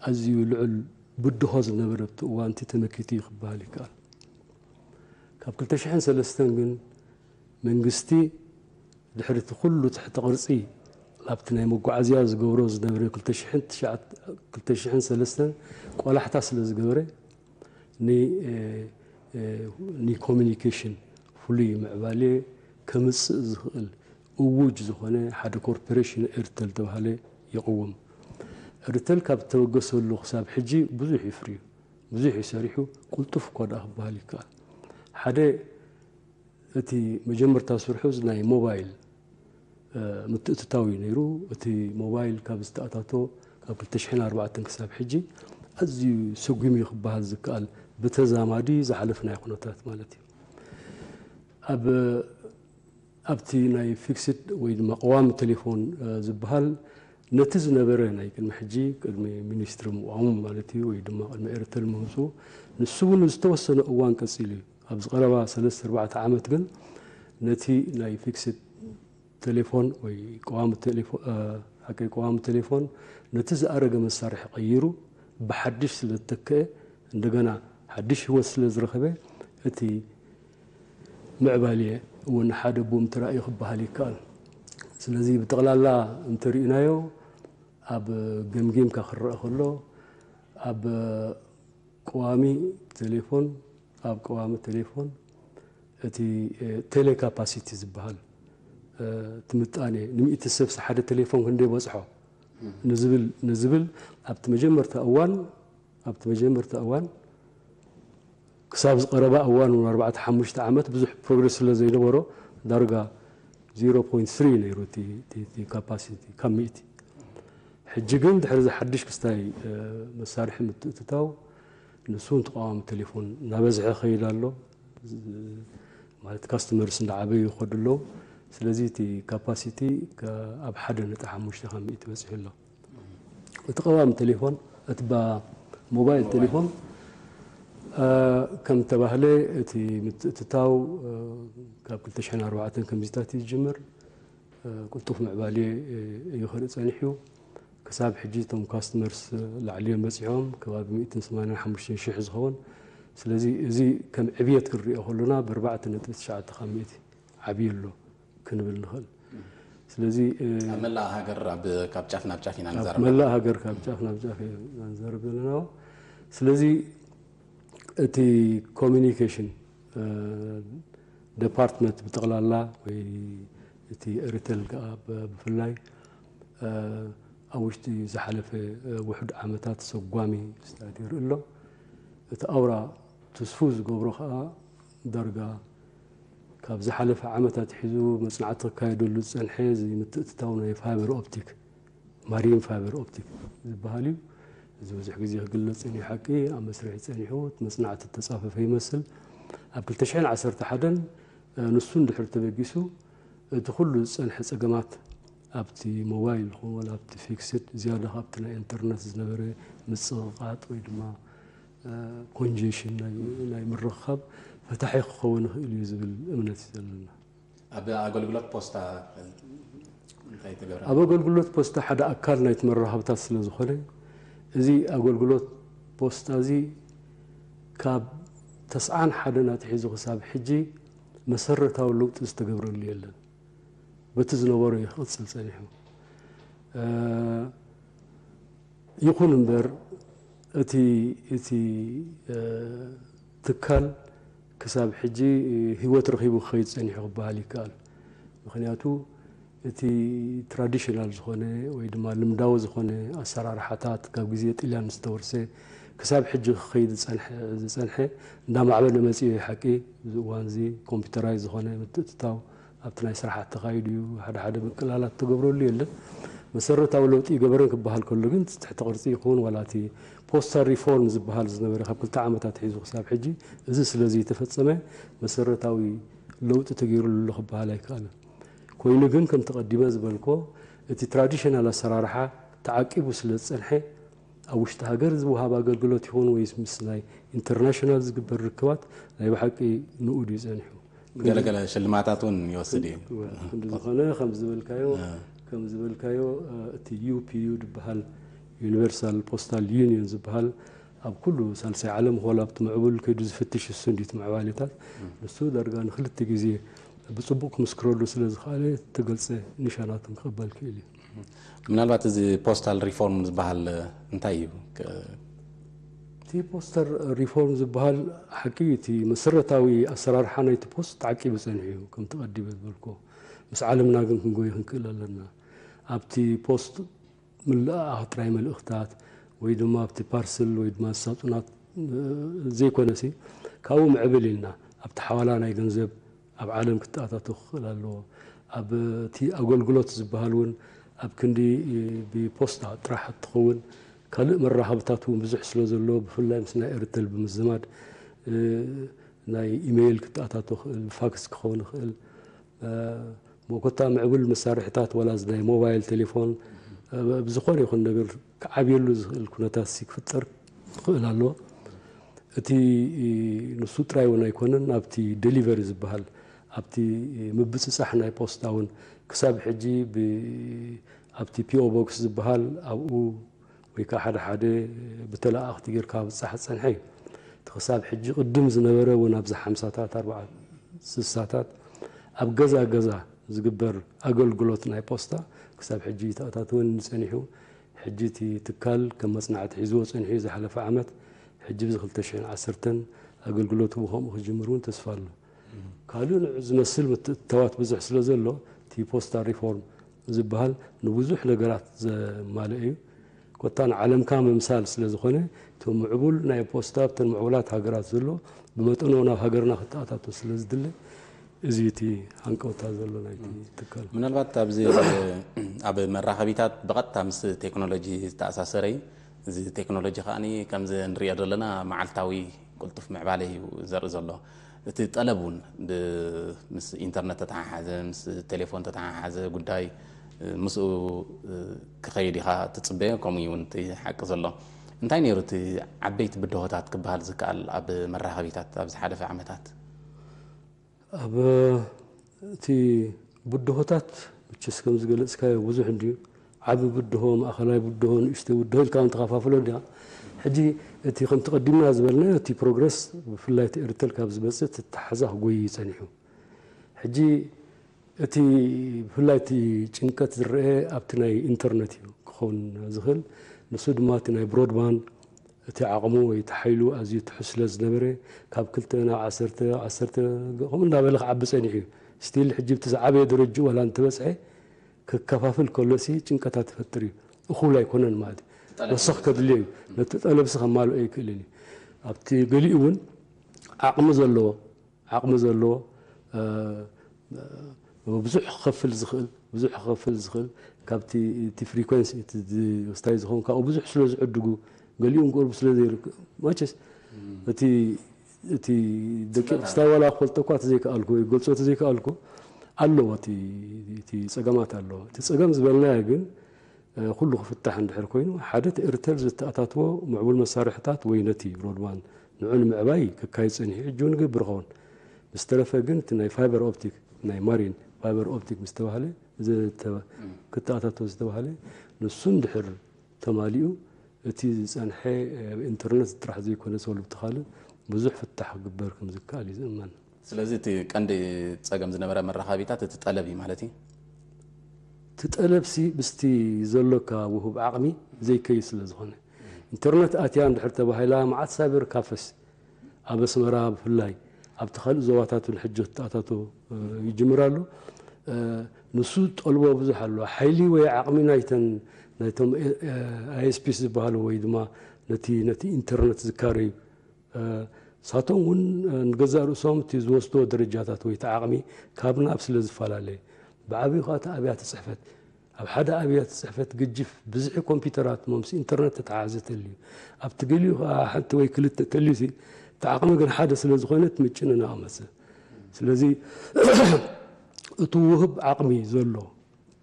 ኣዝዩ ልዑል ብድሆ ዝነበረ ኣብቲ እዋንቲ ተመኪቱ እዩ ክበሃል ይከኣል። ካብ ክልተ ሽሕን ሰለስተን ግን መንግስቲ ድሕሪ እቲ ኩሉ ትሕቲ ቅርጺ ኣብቲ ናይ መጓዓዝያ ዝገብሮ ዝነበረ ክልተ ሽሕን ትሽዓተ፣ ክልተ ሽሕን ሰለስተን ቆላሕታ ስለ ዝገበረ ን-፣ እ፣ እ፣ ንኮሙኒኬሽን ፍሉይ ምዕባሌ ከምጽእ ዝኽእል እውጅ ዝኾነ ሓደ ኮርፖሬሽን ኤርተል ተባሃለ ይቕውም። ኤርተል ካብ ተበገሰሉ ክሳብ ሕጂ ብዙሕ እዩ ፍርዩ፣ ብዙሕ እዩ ሰሪሑ፣ ቅልጡፍ እኳ ደኣ ክበሃል ይከኣል። ሓደ እቲ መጀመርታ ስርሑ እዚ ናይ ሞባይል፣ እ፣ ምትእትታው እዩ ነይሩ። እቲ ሞባይል ካብ ዝተኣታቶ ካብ ክልተ ሽሕን ኣርባዕተን ክሳብ ሕጂ ኣዝዩ ሰጒሙ እዩ ክበሃል ዝከኣል፣ ብተዛማዲ ዝሓለፍናዮ ኩነታት ማለት እዩ። ኣብ፣ ኣብቲ ናይ ፊክስድ ወይ ድማ ቀዋሚ ቴሌፎን፣ እ፣ ዝበሃል ነቲ ዝነበረ ናይ ቅድሚ ሕጂ፣ ቅድሚ ሚኒስትሪ ምቋሙ ማለት እዩ፣ ወይ ድማ ቅድሚ ኤርተል ምምፅኡ፣ ንሱ እውን ዝተወሰነ እዋን ቀፂሉ እዩ። ኣብዚ ቀረባ ሰለስተ ኣርባዕተ ዓመት ግን ነቲ ናይ ፊክስድ ቴሌፎን ወይ ቀዋሚ ቴሌፎ-፣ እ፣ ሓቀይ ቀዋሚ ቴሌፎን ነቲ ዝኣረገ መሳርሒ ቀይሩ ብሓድሽ ስለ ዝተክአ፣ እንደገና ሓድሽ ህይወት ስለ ዝረኸበ፣ እቲ ምዕባሌ እውን ሓደ ቡም ተራእዩ ክበሃል ይከኣል። ስለዚ ብጠቕላላ እንተሪእናዮ፣ ኣብ ገምጊምካ ክረአ ከሎ፣ ኣብ ቀዋሚ ቴሌፎን፣ ኣብ ቀዋሚ ቴሌፎን እቲ፣ እ፣ ቴሌካፓሲቲ ዝበሃል፣ እ፣ እቲ ምጣኔ፣ ንሚእቲ ሰብሲ ሓደ ቴሌፎን ክንደይ በጽሖ? ንዝብል ኣብቲ መጀመርታ እዋን ኣብቲ መጀመርታ እዋን ክሳብ ዝቐረባ እዋን እውን ኣርባዕተ ሓሙሽተ ዓመት ብዙሕ ፕሮግረስ ስለ ዘይነበሮ ዳርጋ ዜሮ ፖይንት ስሪ ነይሩ እቲ ካፓሲቲ ካብ ሚእቲ። ሕጂ ግን ድሕሪ እዚ ሓድሽ ክስታይ መሳርሒ ምትእትታው ንሱ እውን ተቃዋሚ ቴሌፎን እናበዝሐ ይኸይድ ኣሎ። ማለት ካስተመርስ እንዳዓበዩ ይኸዱ ኣለዉ። ስለዚ እቲ ካፓሲቲ ኣብ ሓደ ነጥቢ ሓሙሽተ ካብ ሚእቲ በፂሑ ኣሎ። እቲ ቀዋሚ ቴሌፎን እቲ ባ ሞባይል ቴሌፎን ከም ተባህለ እቲ ምትእትታው ካብ ክልተ ሽሕን ኣርባዕተን ከምዚታት እዩ ዝጅምር። ቅልጡፍ ምዕባሌ እዩ ክርኢ ጸኒሑ። ክሳብ ሕጂ እቶም ካስተመርስ ላዕሊ እዮም በጺሖም፣ ከባቢ ሚእትን ሰማንያን ሓሙሽተን ሽሕ ዝኸውን። ስለዚ እዚ ከም ዕብየት ክንሪኦ ከሎና ብኣርባዕተ ነጥቢ ትሽዓተ ካብ ሚእቲ ዓብዩ ኣሎ ክንብል ንኽእል። ስለዚ ኣብ መላእ ሃገር ኣብ ካብ ጫፍ ናብ ጫፍ ኢና ኣብ ንዛረብ መላእ ሃገር ካብ ጫፍ ናብ ጫፍ ኢና ንዛረብ ዘለና። ስለዚ እቲ ኮሚኒኬሽን ዲፓርትመንት ብጠቕላላ ወይ እቲ ኤርቴል ከዓ ብ- ብፍላይ ኣብ ውሽጢ ዝሓለፈ ውሑድ ዓመታት ሰጓሚ ስታዲ ይርኢ ኣሎ። እቲ ኣውራ ትስፉ ዝገብሮ ከዓ ዳርጋ ካብ ዝሓለፈ ዓመታት ሒዙ መፅናዕቲ ክካየደሉ ዝፀንሐ እዚ ምትእትታው ናይ ፋይበር ኦፕቲክ ማሪን ፋይበር ኦፕቲክ ዝበሃል እዩ። እዚ ብዙሕ ግዜ ክግለጽ እዩ ሓቂ ኣብ መስርሕ ጸኒሑ እቲ መጽናዕቲ ተጻፈፈ ይመስል። ኣብ ክልተ ሽሕን ዓሰርተ ሓደን ንሱ እንድሕር ተበጊሱ እቲ ኩሉ ዝጸንሐ ጸገማት ኣብቲ ሞባይል ይኹን ወላ ኣብቲ ፊክስድ ዝያዳ ካብቲ ናይ ኢንተርነት ዝነበረ ምጽቕቓጥ ወይ ድማ ኮንጀሽን ናይ ምርኽኻብ ፈታሒ ክኸውን ይኽእል እዩ ዝብል እምነት እዩ ዘለና። ኣብ ኣገልግሎት ፖስታ እንታይ ተገብረ? ኣብ ኣገልግሎት ፖስታ ሓደ ኣካል ናይቲ መራኸብታት ስለ ዝኾነ እዚ ኣገልግሎት ፖስታ እዚ ካብ ተስዓን ሓደን ኣትሒዙ ክሳብ ሕጂ መሰረታዊ ለውጢ ዝተገብረሉ የለን። በቲ ዝነበሮ እዩ ክቕፅል ፀኒሑ። ይኹን እምበር እቲ እቲ ትካል ክሳብ ሕጂ ህይወት ረኺቡ ክኸይድ ጸኒሑ ክበሃል ይከኣል። ምኽንያቱ እቲ ትራዲሽናል ዝኾነ ወይ ድማ ልምዳዊ ዝኾነ ኣሰራርሓታት ካብ ግዜ ጥልያን ዝተወርሰ ክሳብ ሕጂ ክኸይድ ዝጸንሐ ዝጸንሐ እንዳማዕበለ መጺኡ እዩ። ሓቂ እዚ እዋን እዚ ኮምፒውተራይዝ ዝኾነ ምትእትታው ኣብቲ ናይ ስራሕ ተኻይዱ እዩ። ሓደ ሓደ ምቅላላት ተገብረሉ የለን። መሰረታዊ ለውጢ ይገበረን ክበሃል ከሎ ግን ትሕቲ ቅርጺ ይኹን ዋላ እቲ ፖስታል ሪፎርም ዝበሃል ዝነበረ ካብ ክልተ ዓመታት ሒዙ ክሳብ ሕጂ እዚ ስለ ዘይተፈጸመ መሰረታዊ ለውጢ ተገይሩሉ ኣሎ ክበሃል ኣይከኣልን። ኮይኑ ግን ከምቲ ቀዲመ ዝበልኮ እቲ ትራዲሽናል ኣሰራርሓ ተዓቂቡ ስለ ዝጸንሐ ኣብ ውሽጢ ሃገር ዝወሃብ ኣገልግሎት ይኹን ወይስ ምስ ናይ ኢንተርናሽናል ዝግበር ርክባት ናይ ብሓቂ ንኡድ እዩ ጸኒሑ። ገለገለ ሽልማታት እውን ይወስድ እዩ። ክንዲ ዝኾነ ከም ዝበልካዮ ከም ዝበልካዮ እቲ ዩ ፒ ዩ ዝበሃል ዩኒቨርሳል ፖስታል ዩኒየን ዝበሃል ኣብ ኩሉ ሳልሳይ ዓለም ሆላ ኣብቲ ምዕቡል ከይዱ ዝፍትሽ እሱ እንዲት ምዕባሌታት ንሱ ዳርጋ ንክልተ ግዜ ብፅቡቕ ክምስክረሉ ስለ ዝኸኣለ ተገልፀ ኒሻናትን ክቕበል ክእል እዩ። ምናልባት እዚ ፖስታል ሪፎርም ዝበሃል እንታይ እዩ? እቲ ፖስተር ሪፎርም ዝበሃል ሓቂ እቲ መሰረታዊ ኣሰራርሓ ናይቲ ፖስት ተዓቂቡ ጸኒሑ እዩ። ከምቲ ቀዲመ ዝበልኩ ምስ ዓለምና ግን ክንጎይ ክንክእል ኣለና። ኣብቲ ፖስት ምልኣኽ ጥራይ መልእኽታት ወይ ድማ ኣብቲ ፓርስል ወይ ድማ ሳጹናት ዘይኮነሲ ካብኡ ምዕብል ኢልና ኣብቲ ሓዋላ ናይ ገንዘብ ኣብ ዓለም ክተኣታቶ ክኽእል ኣለዎ። ኣብ እቲ ኣገልግሎት ዝበሃል እውን ኣብ ክንዲ ብፖስታ ጥራሕ ትኸውን ካልእ መራኸብታት እውን ብዙሕ ስለ ዘሎ ብፍላይ ምስ ናይ ኤርተል ብምዝማድ ናይ ኢሜይል ክተኣታቶ ክእል፣ ብፋክስ ክኸውን ይኽእል። መኮታ ምዕቡል መሳርሕታት ዋላ ናይ ሞባይል ቴሌፎን ብዝኾነ ይኹን ነገር ክዓብየሉ ዝኽእል ኩነታት ሲ ክፍጠር ይኽእል ኣሎ። እቲ ንሱ ጥራይ እውን ኣይኮነን፣ ኣብቲ ዴሊቨሪ ዝበሃል ኣብቲ ምብፅፃሕ ናይ ፖስታ እውን ክሳብ ሕጂ ኣብቲ ፒኦ ቦክስ ዝበሃል ኣብኡ ወይ ከዓ ሓደ ሓደ ብተለኣእኽቲ ጌርካ ብፃሕ ዝፀንሐ እዩ። እቲ ክሳብ ሕጂ ቅድም ዝነበረ እውን ኣብዚ ሓምሳታት ኣርባዓ ስሳታት ኣብ ገዛ ገዛ ዝግበር ኣገልግሎት ናይ ፖስታ ክሳብ ሕጂ ተኣታተወን ጸኒሑ። ሕጂ እቲ ትካል ከም መጽናዕቲ ሒዝዎ ጸኒሑ እዩ ዝሓለፈ ዓመት። ሕጂ ብዚ ክልተ ሽሕን ዓሰርተን ኣገልግሎቱ ብኸምኡ ክጅምር እውን ተስፋ ኣሎ። ካልእ ንዑ ዝመስል ምትእትታዋት ብዙሕ ስለ ዘሎ እቲ ፖስታ ሪፎርም ዝበሃል ንብዙሕ ነገራት ዘማልአ እዩ። ኮታ ንዓለምካ ምምሳል ስለ ዝኾነ፣ እቲ ምዕቡል ናይ ፖስታ ኣብተን ምዕቡላት ሃገራት ዘሎ ብመጠኑ ናብ ሃገርና ክተኣታቶ ስለ ዝድለ፣ እዚ እቲ ሃንቀውታ ዘሎ ናይቲ ትካል። ምናልባት ኣብዚ ኣብ መራኸቢታት ብቐጥታ ምስ ቴክኖሎጂ ዝተኣሳሰረ እዩ። እዚ ቴክኖሎጂ ከኣ ከምዚ ንሪኦ ዘለና መዓልታዊ ቅልጡፍ ምዕባለ እዩ ዘርኢ ዘሎ። እቲ ጠለብ እውን ብ-፣ ምስ ኢንተርነት ተተሓሓዘ፣ ምስ ቴሌፎን ተተሓሓዘ ጉዳይ ምስኡ ክኸይድ ኢኻ ትጽበዮ። ከምኡ እውን እቲ ሓቂ ዘሎ። እንታይ ነይሩ እቲ ዓበይቲ ብድሆታት ክበሃል ዝከኣል ኣብ መራኸቢታት ኣብዚ ሓለፈ ዓመታት? ኣብ እቲ ብድሆታት፣ መቸስ ከም ዝገለጽካዮ ብዙሕ እንድዩ። ዓቢ ብድሆ፣ ማእኸላይ ብድሆ፣ ንእሽቶ ብድሆ ኢልካ እውን ተኸፋፍሎ እንዲኻ። ሕጂ እቲ ከምቲ ቀዲምና ዝበልናዮ፣ እቲ ፕሮግረስ፣ ብፍላይ እቲ ኤርተል ካብ ዝመጽእ፣ እቲ ኣተሓሕዛ ክጎይ እዩ ጸኒሑ። ሕጂ እቲ ብፍላይ እቲ ጭንቀት ዝረአ ኣብቲ ናይ ኢንተርነት እዩ ክኸውን ዝኽእል። ንሱ ድማ እቲ ናይ ብሮድባንድ፣ እቲ ዓቕሙ ወይ እቲ ሓይሉ ኣዝዩ ትሑት ስለ ዝነበረ፣ ካብ ክልተ ናብ ዓሰርተ፣ ዓሰርተ ከምኡ እንዳበለ ክዓቢ ጸኒሑ እዩ። ስቲል ሕጂ ብቲ ዝዓበየ ደረጅኡ ዋላ እንተበጽሐ፣ ክከፋፍል ከሎሲ ጭንቀታት ይፈጥር እዩ። እኹል ኣይኮነን ማለት እዩ። ወሰኽ ከድልዮ እዩ። ነቲ ጠለብሲ ከማልኦ ኣይክእልን እዩ። ኣብቲ ገሊኡ እውን ዓቕሚ ዘለዎ፣ ዓቕሚ ዘለዎ፣ እ፣ ብዙሕ ክኸፍል ዝኽእል፣ ብዙሕ ክኸፍል ዝኽእል፣ ካብቲ፣ እቲ ፍሪኮንሲ፣ እቲ ዝ-፣ ስታይ ዝኸውን ካብኡ ብዙሕ ስለ ዝዕድጉ፣ ገሊኡ እውን ቅርቡ ስለ ዘይርከብ፣ መቸስ እቲ፣ እቲ ደቂቕ ስታይ ዋላ ክፈልጦ እኳ ተዘይከኣልኩ ወይ ክገልጾ ተዘይከኣልኩ፣ ኣለዎ እቲ፣ እቲ ጸገማት ኣለዎ። እቲ ጸገም ዝበልናዮ ግን፣ እ፣ ኩሉ ክፍታሕ እንድሕር ኮይኑ፣ ሓደ እቲ ኤርተል ዝተኣታትዎ ምዕቡል መሳርሕታት ወይ ነቲ ብሮድባንድ ንዑ ንምዕባይ ክካየድ ጸኒሑ፣ ሕጂ እውን ይገብር ይኸውን። ምስ ተረፈ ግን እቲ ናይ ፋይበር ኦፕቲክ፣ ናይ ማሪን ፋይበር ኦፕቲክ ምስ ተባህለ፣ ዝተባ-፣ እም። ክተኣታቶ ዝተባህለ፣ ንሱ እንድሕር ተማሊኡ፣ እቲ ዝጸንሐ፣ እ፣ ኢንተርነት ጥራሕ ዘይኮነ፣ ሰሉብቲ ካልእ ብዙሕ ፍታሕ ክግበር ከም ዝከኣል እዩ ዝእመን። ስለዚ እቲ ቀንዲ ጸገም ዝነበረ መራኸቢታት እቲ ጠለብ እዩ ማለት እዩ? እቲ ጠለብሲ ምስቲ ዘሎካ ውሁብ ዓቕሚ ዘይከይድ ስለ ዝኾነ። ኢንተርነት ኣትያ እንድሕር ተባሂላ፣ መዓት ሳይበር ካፈስ ኣብ ኣስመራ ብፍላይ፣ ኣብቲ ካልእ ዞባታት እውን ሕጂ ክተኣታቶ፣ እ፣ ይጅምር ኣሎ። እ፣ ንሱ ጠልቦ ብዙሕ ኣሎ። ሓይሊ ወይ ዓቕሚ ናይተን፣ ናይቶም፣ እ፣ እ፣ ኣይ ኤስ ፒስ ዝበሃሉ ወይ ድማ ነቲ፣ ነቲ ኢንተርነት ዝካረዩ፣ እ፣ ሳቶም እውን፣ እ፣ ንገዛእ ርእሶም እቲ ዝወስድዎ ደረጃታት ወይ እቲ ዓቕሚ ካብ ናብ ስለ ዝፈላለ፣ ብዓብዩ ከኣ እቲ ኣብያተ ጽሕፈት፣ ኣብ ሓደ ኣብያተ ጽሕፈት ግጅፍ ብዝሒ ኮምፒውተራት እሞ ምስ ኢንተርነት ተተሓሕዘ ተልዩ፣ ኣብቲ ገሊኡ ከኣ ሓንቲ ወይ ክልተ ተልዩሲ፣ እቲ ዓቕሚ ግን ሓደ ስለ ዝኾነ እቲ ምጭንናቕ መጽእ። ስለዚ እቲ ውህብ ዓቕሚ ዘሎ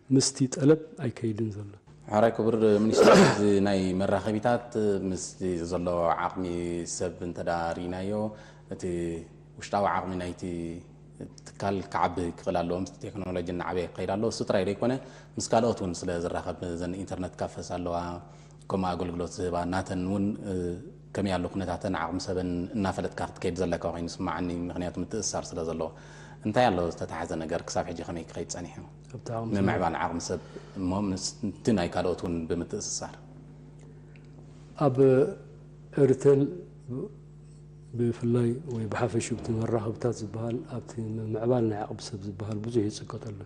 ምስቲ ጠለብ ኣይከይድን ዘሎ። ሕራይ ክቡር ሚኒስትር፣ እዚ ናይ መራኸቢታት ምስቲ ዘሎ ዓቕሚ ሰብ እንተ ደኣ ርኢናዮ፣ እቲ ውሽጣዊ ዓቕሚ ናይቲ ትካል ክዓቢ ክኽእል ኣለዎ፣ ምስቲ ቴክኖሎጂ እናዓበየ ክኸይድ ኣለዎ። እሱ ጥራይ ዘይኮነ፣ ምስ ካልኦት እውን ስለ ዝራኸብ፣ እዘን ኢንተርነት ካፈስ ኣለዋ፣ ከምኡ ኣገልግሎት ዝህባ፣ ናተን እውን፣ እ፣ ከመይ ኣሎ ኩነታተን፣ ዓቕሚ ሰበን እናፈለጥካ ክትከይድ ዘለካ ኮይኑ ይስምዓኒ፣ ምኽንያቱ ምትእስሳር ስለ ዘለዎ። እንታይ ኣሎ ዝተታሕዘ ነገር፣ ክሳብ ሕጂ ከመይ ክኸይድ ጸኒሑ? ኣብቲ ዓቕሚ ሰብ ንምዕባል ዓቕሚ ሰብ እሞ ምስቲ ናይ ካልኦት እውን ብምትእስሳር? ኣብ ኤርተል ብፍላይ ወይ ብሓፈሽኡ እቲ መራኸብታት ዝበሃል ኣብቲ ምምዕባል ናይ ዓቕሚ ሰብ ዝበሃል ብዙሕ ይጽቀጥ ኣሎ።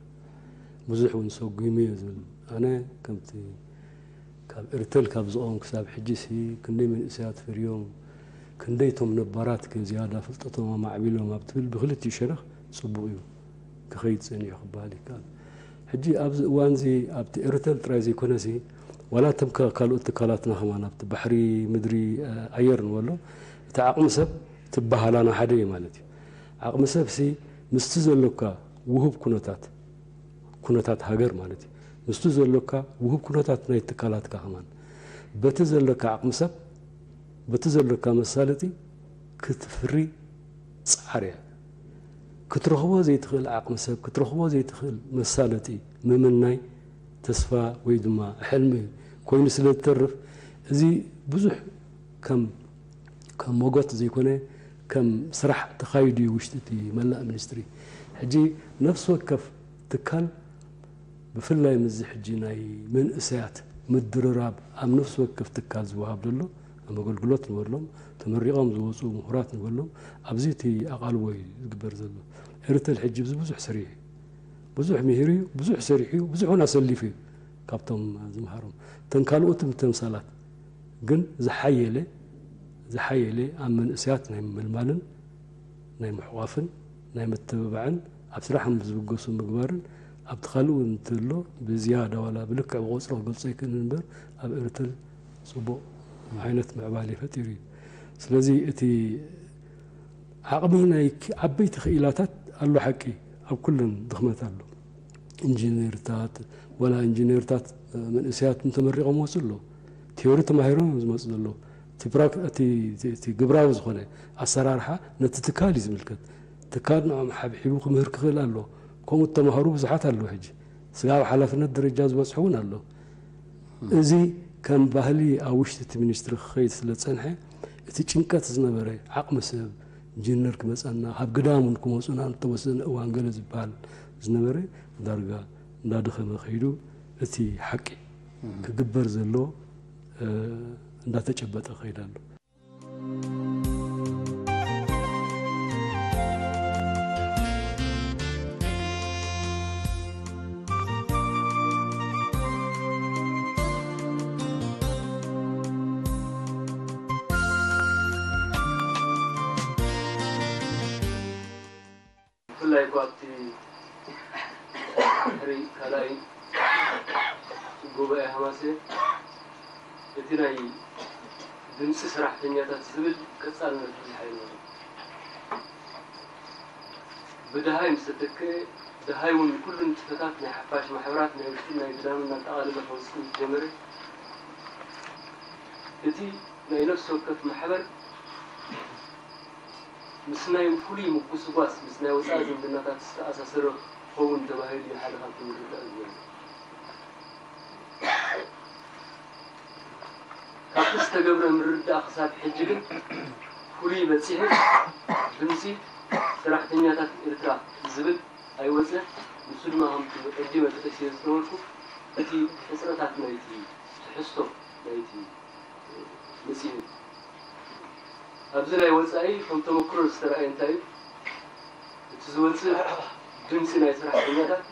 ብዙሕ እውን ሰጒሙ እየ ዝብል። ኣነ ከምቲ ካብ ኤርተል ካብ ዝቐውም ክሳብ ሕጂሲ ክንደይ መንእሰያት ፈርዮም፣ ክንደይ እቶም ነባራት ከ ዝያዳ ፍልጠቶም ኣማዕቢሎም ኣብ ትብል ብክልቲኡ ሸነኽ ጽቡቕ እዩ ክኸይድ ጸኒሑ ክበሃል ይከኣል። ሕጂ ኣብዚ እዋንዚ ኣብቲ ኤርተል ጥራይ ዘይኮነሲ፣ ዋላ እቶም ከ-፣ ካልኦት ትካላትና ከማን ኣብቲ ባሕሪ፣ ምድሪ፣ እ፣ ኣየር ንበሎ፣ እቲ ዓቕሚ ሰብ ትበሃላና ሓደ እዩ ማለት እዩ። ዓቕሚ ሰብሲ ምስቲ ዘሎካ ውሁብ ኩነታት፣ ኩነታት ሃገር ማለት እዩ። ምስቲ ዘሎካ ውሁብ ኩነታት ናይ ትካላትካ ከማን፣ በቲ ዘሎካ ዓቕሚ ሰብ፣ በቲ ዘሎካ መሳለጢ ክትፍሪ ጻዕር እያ። ክትረኽቦ ዘይትኽእል ዓቕሚ ሰብ፣ ክትረኽቦ ዘይትኽእል መሳለጢ፣ ምምናይ፣ ተስፋ ወይ ድማ ሕልሚ ኮይኑ ስለ ዝተርፍ፣ እዚ ብዙሕ ከም፣ ከም ሞጎት ዘይኮነ፣ ከም ስራሕ ተኻይዱ እዩ ውሽጢ እቲ መላእ ሚኒስትሪ። ሕጂ ነፍሲ ወከፍ ትካል፣ ብፍላይ ምስዚ ሕጂ ናይ መንእሰያት ምድርራብ ኣብ ነፍሲ ወከፍ ትካል ዝወሃብ ዘሎ፣ ኣብ ኣገልግሎት ንበሎም፣ ተመሪቖም ዝወፁ ምሁራት ንበሎም፣ ኣብዚ እቲ ኣቓልቦ እዩ ዝግበር ዘሎ። ኤርተል ሕጂ ብዚ ብዙሕ ሰሪሑ እዩ። ብዙሕ ምሂሩ እዩ፣ ብዙሕ ሰሪሑ እዩ፣ ብዙሕ እውን ኣሰሊፉ እዩ። ካብቶም ዝምሃሮም እተን ካልኦት ተምሳላት ግን ዝሓየለ ዝሓየለ ኣብ መንእሰያት ናይ ምምልማልን ናይ ምሕቋፍን ናይ ምትብባዕን ኣብ ስራሕ ዝብገሱ ምግባርን ኣብቲ ካልኡ እንትሎ ብዝያዳ ዋላ ብልክዕ ብቆፅሪ ክገልፆ ኣይክእልን እምበር ኣብ ኤርትል ፅቡቕ ዓይነት ምዕባለ ፈጢሩ እዩ። ስለዚ እቲ ዓቕሚ ናይ ዓበይቲ ክኢላታት ኣሎ ሓቂ ኣብ ኩለን ድኽመት ኣሎ። ኢንጂነርታት ዋላ ኢንጂነርታት መንእሰያት ተመሪቖም ወፁ ኣሎ። ቲዮሪ ተማሂሮም እዮም ዝመፁ ዘሎ። እቲ ግብራዊ ዝኾነ ኣሰራርሓ ነቲ ትካል እዩ ዝምልከት። ትካል ንኦም ሓብሒቡ ክምህር ክኽእል ኣሎ። ከምኡ ተማሃሩ ብዙሓት ኣለዉ። ሕጂ ስጋብ ሓላፍነት ደረጃ ዝበፅሑ እውን ኣሎ። እዚ ከም ባህሊ ኣብ ውሽጢ እቲ ሚኒስትሪ ክኸይድ ስለ ዝፀንሐ እቲ ጭንቀት ዝነበረ ዓቕሚ ሰብ ጅነር ክመፀና ካብ ግዳም እውን ክመፁና እንተወሰነ እዋን ገለ ዝበሃል ዝነበረ ዳርጋ እንዳደኸመ ከይዱ እቲ ሓቂ ክግበር ዘሎ እንዳተጨበጠ ከይድ ኣሎ። ብፍላይ እኳ ኣብቲ ድሕሪ ካልኣይ ጉባኤ ሃማሴ እቲ ናይ ድምፂ ሰራሕተኛታት ዝብል ቀፃልነት ብዙሕ ኣይነበሮን። ብደሃይ ምስ ተተክአ ደሃይ እውን ኩሉ ንጥፈታት ናይ ሓፋሽ ማሕበራት ናይ ውሽጥን ናይ ግዳምን እናጠቓለለ ክወፅእ ምስ ጀመረ እቲ ናይ ነፍሲ ወከፍ ማሕበር ምስ ናይ ፍሉይ ምጉስጓስ ምስ ናይ ወፃኢ ዝምድናታት ዝተኣሳሰረ ክኸውን ተባሂሉ እዩ ሓደ ካብቲ ምርዳእ ዝበለ። ካብቲ ዝተገብረ ምርዳእ ክሳብ ሕጂ ግን ፍሉይ በፂሑ ድምፂ ሰራሕተኛታት ኤርትራ ዝብል ኣይወፀን። ንሱ ድማ ከምቲ ቀዲመ ጠቒሰዮ ዝነበርኩ እቲ ሕፅረታት ናይቲ ትሕዝቶ ናይቲ መፅኡ። ኣብዚ ናይ ወፃኢ ከም ተመክሮ ዝተረኣየ እንታይ እዩ? እቲ ዝወፅእ ድምፂ ናይ ሰራሕተኛታት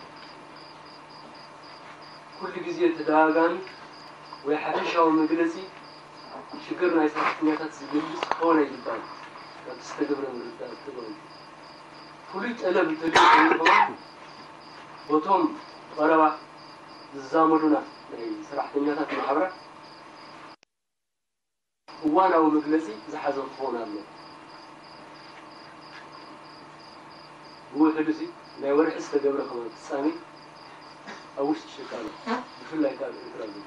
ኩሉ ግዜ ተደጋጋሚ ወይ ሓፈሻዊ መግለፂ ሽግር ናይ ሰራሕተኛታት ዝገልፅ ክኸውን ኣይግባእን። ካብቲ ዝተገብረ ምርዳእ ተባሂሉ ፍሉይ ጠለብ እንተልዩ ኮይኑ ከማን በቶም ብቐረባ ዝዛመዱና ናይ ሰራሕተኛታት ማሕበራት እዋናዊ መግለፂ ዝሓዘ ክኸውን ኣለዎ። ብውሕዱ እዚ ናይ ወርሒ ዝተገብረ ከማን ፍፃሜ ኣብ ውሽጢ ሽቃሎ ብፍላይ ካብ ኤርትራ ዘሎ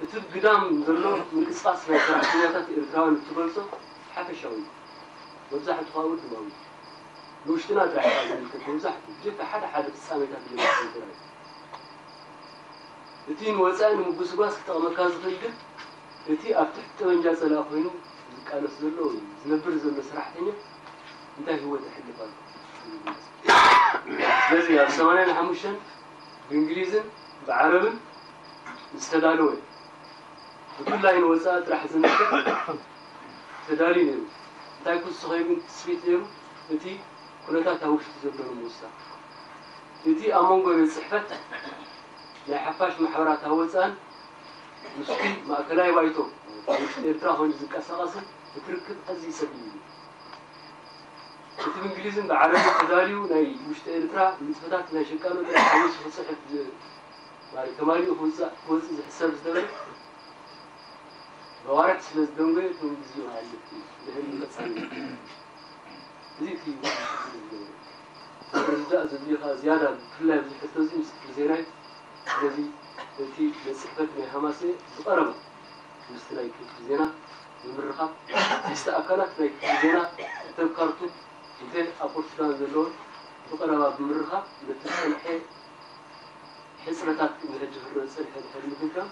እቲ ግዳም ዘሎ ምንቅስቃስ ናይ ሰራሕተኛታት ኤርትራውያን እትገልፆ ሓፈሻዊ እዩ። መብዛሕቱ ከዓ ውድባዊ እዩ። ንውሽጥና ጥራሕ እዩ ዝምልከት። መብዛሕቱ ብጀካ ሓደ ሓደ ፍፃሜታት ዝገልፅ ነገር እዩ። እቲ ንወፃኢ ንምጉስጓስ ክጠቕመካ ዝኽእል ግን እቲ ኣብ ትሕቲ ጠበንጃ ፀላኢ ኮይኑ ዝቃለስ ዘሎ ወይ ዝነብር ዘሎ ሰራሕተኛ እንታይ ህይወት የሕልፍ ኣሎ? ስለዚ ኣብ ሰማንያን ሓሙሽተን ብእንግሊዝን ብዓረብን ዝተዳለወ ብፍላይ ንወፃኢ ጥራሕ ዝምልከት ተዳልዩ ነይሩ። እንታይ ክውስኸ ግን ትፅቢት ነይሩ? እቲ ኩነታት ኣብ ውሽጢ ዘሎ ንምውሳኽ እቲ ኣብ መንጎ ቤት ፅሕፈት ናይ ሓፋሽ ማሕበራት ኣብ ወፃእን ምስቲ ማእከላይ ባይቶ ኣብ ውሽጢ ኤርትራ ኮይኑ ዝንቀሳቐስን እቲ ርክብ ኣዝዩ ጸቢብ እዩ። እቲ ብእንግሊዝን ብዓረብን ተዳልዩ ናይ ውሽጢ ኤርትራ ንጥፈታት ናይ ሸቃሎ ጥራሕ ሓዊሱ ክጽሕፍ ዝ- ማለት ተማሊኡ ክውጻእ ክወጽእ ዝሕሰብ ዝነበረ ብኣዋርሕ ስለ ዝደንጎየ እቲ መንግስቲ ይውሃብ ድሕሪ ምቐጻል እዩ። እዚ እቲ ዝርዳእ ዘድልዮ ከኣ ዝያዳ ብፍላይ ኣብዚ ሕቶ እዚ ምስ ክፍሊ ዜናይ ስለዚ እቲ ቤት ጽሕፈት ናይ ሃማሴ ብቐረባ ምስቲ ናይ ክፍሊ ዜና ብምርኻብ ምስቲ ኣካላት ናይ ክፍሊ ዜና ተብ ካርቱም እንተ ኣብ ፖርቱጋል ዘለውን ብቐረባ ብምርኻብ ነቲ ዝጸንሐ ሕጽረታት ቅድሚ ሕጂ ክረአ ዝጸንሐ ድሕሪ ምግምጋም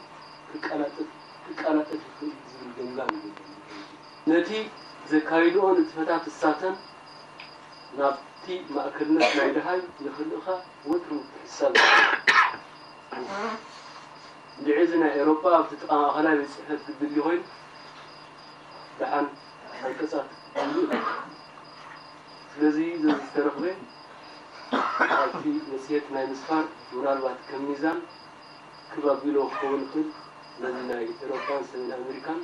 ክቀላጠፍ ክቀላጠፍ ይኽእል ዝብል ገምጋም እዩ። ነቲ ዘካይድኦ ንጥፈታት እሳተን ናብቲ ማእከልነት ናይ ደሃይ ንኽልእኻ ወትሩ ምትሕስሳብ ይግባእ። እንድዒ እዚ ናይ ኤውሮጳ ኣብቲ ጥቓ ማእኸላይ ቤት ጽሕፈት ክድሊ ኮይኑ ደሓን ዓንቀጻት ይምልእ። ስለዚ እዚ ዝተረኽበ ኣብቲ መጽሔት ናይ ምስፋር ምናልባት ከም ሚዛን ክብ ኣቢሎ ክኸውን ይኽእል። ነዚ ናይ ኤውሮጳን ሰሜን ኣሜሪካን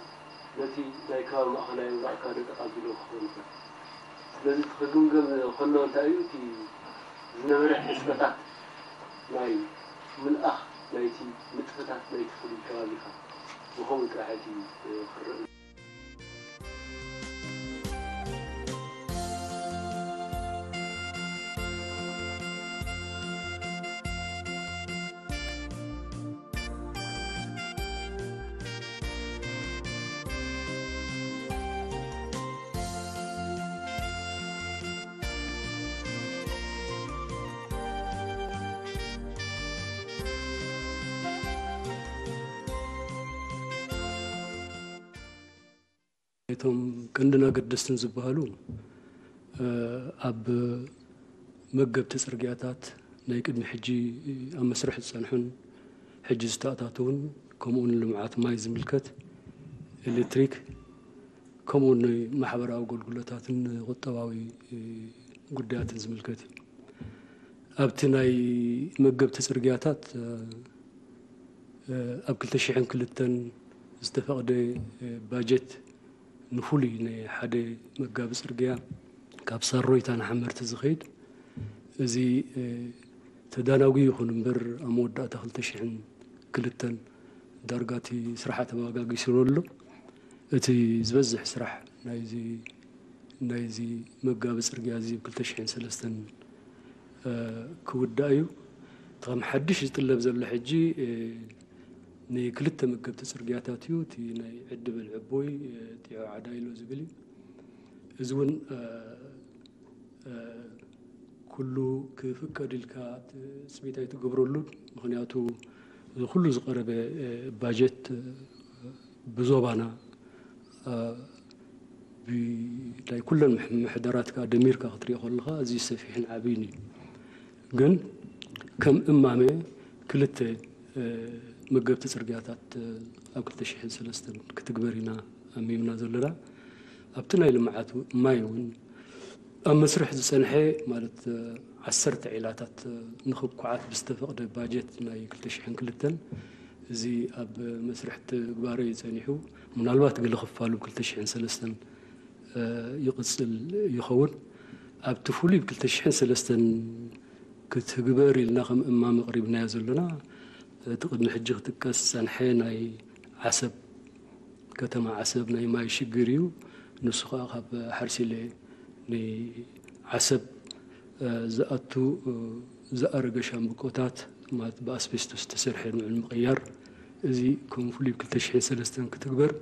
ነቲ ናይ ከባቢ ማእኸላይ ምብራቕ ከኣ ደጠቕ ኣቢሎ ክኸውን ይኽእል። ስለዚ እቲ ክግምገም ከሎ እንታይ እዩ እቲ ዝነበረ ሕጽረታት ናይ ምልኣኽ ናይቲ ንጥፈታት ናይቲ ፍሉይ ከባቢኻ ብኸምኡ ጥራሕ እቲ ክረአ እቶም ቀንድን ኣገደስትን ዝበሃሉ ኣብ መገብቲ ጽርግያታት ናይ ቅድሚ ሕጂ ኣብ መስርሕ ዝጸንሑን ሕጂ ዝተኣታተውን ከምኡውን ልምዓት ማይ ዝምልከት ኤሌክትሪክ ከምኡውን ናይ ማሕበራዊ ኣገልግሎታትን ቁጠባዊ ጉዳያትን ዝምልከት እዩ። ኣብቲ ናይ መገብቲ ጽርግያታት ኣብ ክልተ ሽሕን ክልተን ዝተፈቕደ ባጀት ንፍሉይ ናይ ሓደ መጋቢ ጽርግያ ካብ ሳሮይታ ንሓመርቲ ዝኸይድ እዚ ተዳናጉ ይኹን እምበር ኣብ መወዳእታ ክልተ ሽሕን ክልተን ዳርጋ እቲ ስራሕ ተባጋጊሱ ኣሎ። እቲ ዝበዝሕ ስራሕ ናይዚ ናይዚ መጋቢ ጽርግያ እዚ ብ ክልተ ሽሕን ሰለስተን ክውዳእ እዩ። እቲ ከም ሓድሽ ዝጥለብ ዘሎ ሕጂ ንክልተ መገብቲ ጽርግያታት እዩ። እቲ ናይ ዕድብል ዕቦይ ጢዖ ዓዳይሎ ዝብል እዩ። እዚ እውን ኩሉ ክፍቀድ ኢልካ ትጽቢት ኣይትገብረሉን። ምኽንያቱ እዚ ኩሉ ዝቐረበ ባጀት ብዞባና ናይ ኩለን ምሕደራት ከዓ ደሚርካ ክትሪኦ ከለካ እዚ ሰፊሕን ዓብይን እዩ። ግን ከም እማመ ክልተ መገብቲ ጽርግያታት ኣብ ክልተ ሽሕን ሰለስተን ክትግበር ኢና ኣሚምና ዘለና። ኣብቲ ናይ ልምዓት ማይ እውን ኣብ መስርሕ ዝጸንሐ ማለት ዓሰርተ ዒላታት ንኽኳዓት ብዝተፈቕደ ባጀት ናይ ክልተ ሽሕን ክልተን እዚ ኣብ መስርሕ ትግባረ እዩ ጸኒሑ። ምናልባት ገለ ክፋሉ ክልተ ሽሕን ሰለስተን ይቕጽል ይኸውን። ኣብቲ ፍሉይ ብ ክልተ ሽሕን ሰለስተን ክትግበር ኢልና ከም እማመ ኣቕሪብናዮ ዘለና እቲ ቅድሚ ሕጂ ክጥቀስ ዝጸንሐ ናይ ዓሰብ ከተማ ዓሰብ ናይ ማይ ሽግር እዩ። ንሱ ከዓ ካብ ሓርሲለ ንዓሰብ ዝኣቱ ዝኣረገ ሻምብቆታት ማለት ብኣስቤስቶስ ዝተሰርሐ ንዑ ንምቕያር እዚ ከም ፍሉይ ክልተ ሽሕን ሰለስተን ክትግበር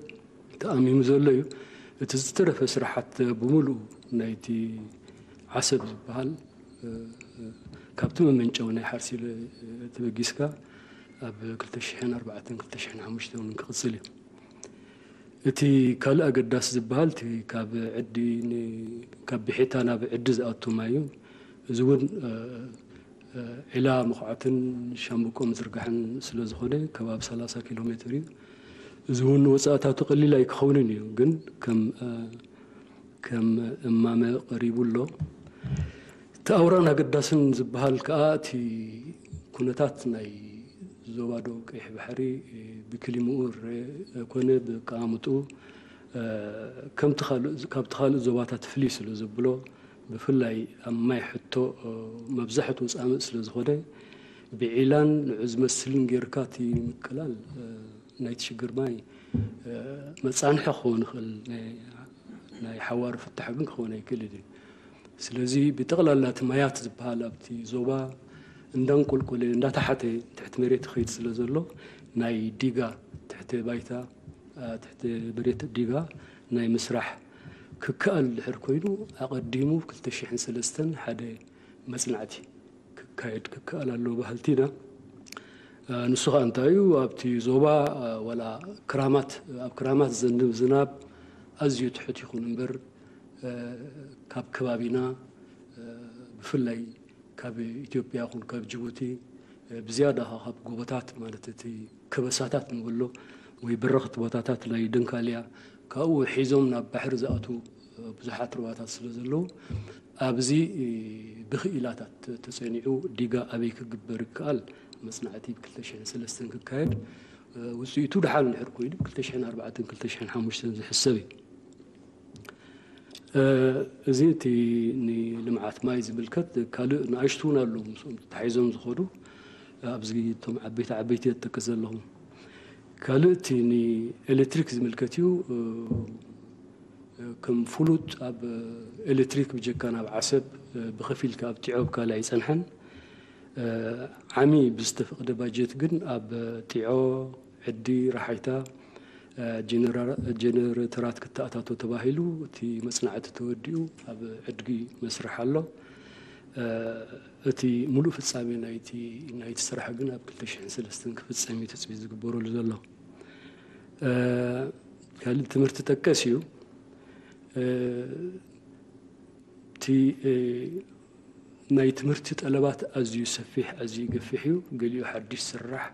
ተኣሚሙ ዘሎ እዩ። እቲ ዝተረፈ ስራሓት ብምሉኡ ናይቲ ዓሰብ ዝበሃል ካብቲ መመንጨዊ ናይ ሓርሲለ ተበጊስካ ኣብ ክልተ ሽሕን ኣርባዕተን ክልተ ሽሕን ሓሙሽተን እውን ክቕጽል እዩ። እቲ ካልእ ኣገዳሲ ዝበሃል እቲ ካብ ዕዲ ን- ካብ ብሒታ ናብ ዕዲ ዝኣቱ ማይ እዩ። እዚ እውን ዒላ ምኹዓትን ሻምብቆ ምዝርጋሕን ስለ ዝኾነ ከባቢ ሰላሳ ኪሎ ሜትር እዩ። እዚ እውን ንወፃእታቱ ቀሊል ኣይክኸውንን እዩ፣ ግን ከም ከም እማመ ቀሪቡ ኣሎ። እቲ ኣውራን ኣገዳስን ዝበሃል ከኣ እቲ ኩነታት ናይ ዞባ ደቡብ ቀይሕ ባሕሪ ብክሊምኡ ዝረአ ኮነ ብኣቀማምጥኡ ከምቲ ካልእ ካብቲ ካልእ ዞባታት ፍልይ ስለ ዘብሎ ብፍላይ ኣብ ማይ ሕቶ መብዛሕትኡ ጻምእ ስለ ዝኾነ ብዒላን ንዑ ዝመስልን ጌርካ እቲ ምቅላል ናይቲ ሽግር ማይ መጻንሒ ክኸውን ይኽእል ናይ ሓዋሩ ፍታሕ ግን ክኸውን ኣይክእልን እዩ። ስለዚ ብጠቕላላ እቲ ማያት ዝበሃል ኣብቲ ዞባ እንዳንቆልቆለ እንዳተሓተ ትሕቲ መሬት ይኸይድ ስለ ዘሎ ናይ ዲጋ ትሕቲ ባይታ ትሕቲ መሬት ዲጋ ናይ ምስራሕ ክከኣል ድሕር ኮይኑ ኣቐዲሙ ክልተ ሽሕን ሰለስተን ሓደ መጽናዕቲ ክካየድ ክከኣል ኣለዎ በሃልቲ ኢና። ንሱ ኸኣ እንታይ እዩ ኣብቲ ዞባ ዋላ ክራማት ኣብ ክራማት ዘንብ ዝናብ ኣዝዩ ትሑት ይኹን እምበር ካብ ከባቢና ብፍላይ ካብ ኢትዮጵያ ይኹን ካብ ጅቡቲ ብዝያዳ ካብ ጎቦታት ማለት እቲ ከበሳታት ንብሎ ወይ በረኽቲ ቦታታት ናይ ደንካልያ ካብኡ ሒዞም ናብ ባሕሪ ዝኣትዉ ብዙሓት ሩባታት ስለ ዘለዉ ኣብዚ ብክኢላታት ተጸኒዑ ዲጋ ኣበይ ክግበር ይከኣል መጽናዕቲ ብ ክልተ ሽሕን ሰለስተን ክካየድ ውፅኢቱ ደሓን እንድሕር ኮይኑ ክልተ ሽሕን ኣርባዕተን ክልተ ሽሕን ሓሙሽተን ዝሕሰብ እዩ። እዚ እቲ ንልምዓት ማይ ዝምልከት ካልእ ንኣሽቱ እውን ኣለዉ ምስኦም ተታሒዞም ዝኸዱ ኣብዚ እቶም ዓበይቲ ዓበይቲ የጠቅስ ዘለኹ። ካልእ እቲ ንኤሌክትሪክ ዝምልከት እዩ። ከም ፍሉጥ ኣብ ኤሌክትሪክ ብጀካ ናብ ዓሰብ ብኸፊል ካብ ጢዖ ብካልእ ኣይጸንሐን። ዓሚ ብዝተፈቕደ ባጀት ግን ኣብ ጢዖ፣ ዕዲ፣ ራሓይታ ጀነረተራት ክተኣታቶ ተባሂሉ እቲ መጽናዕቲ ተወዲኡ ኣብ ዕድጊ መስርሕ ኣሎ። እቲ ሙሉእ ፍጻሜ ናይቲ ናይቲ ስራሕ ግን ኣብ ክልተ ሽሕን ሰለስተን ክፍጸም እዩ ትጽቢት ዝግበረሉ ዘሎ። ካልእ ትምህርቲ ጠቀስ እዩ። እቲ ናይ ትምህርቲ ጠለባት ኣዝዩ ሰፊሕ ኣዝዩ ገፊሕ እዩ። ገሊኡ ሓድሽ ዝስራሕ፣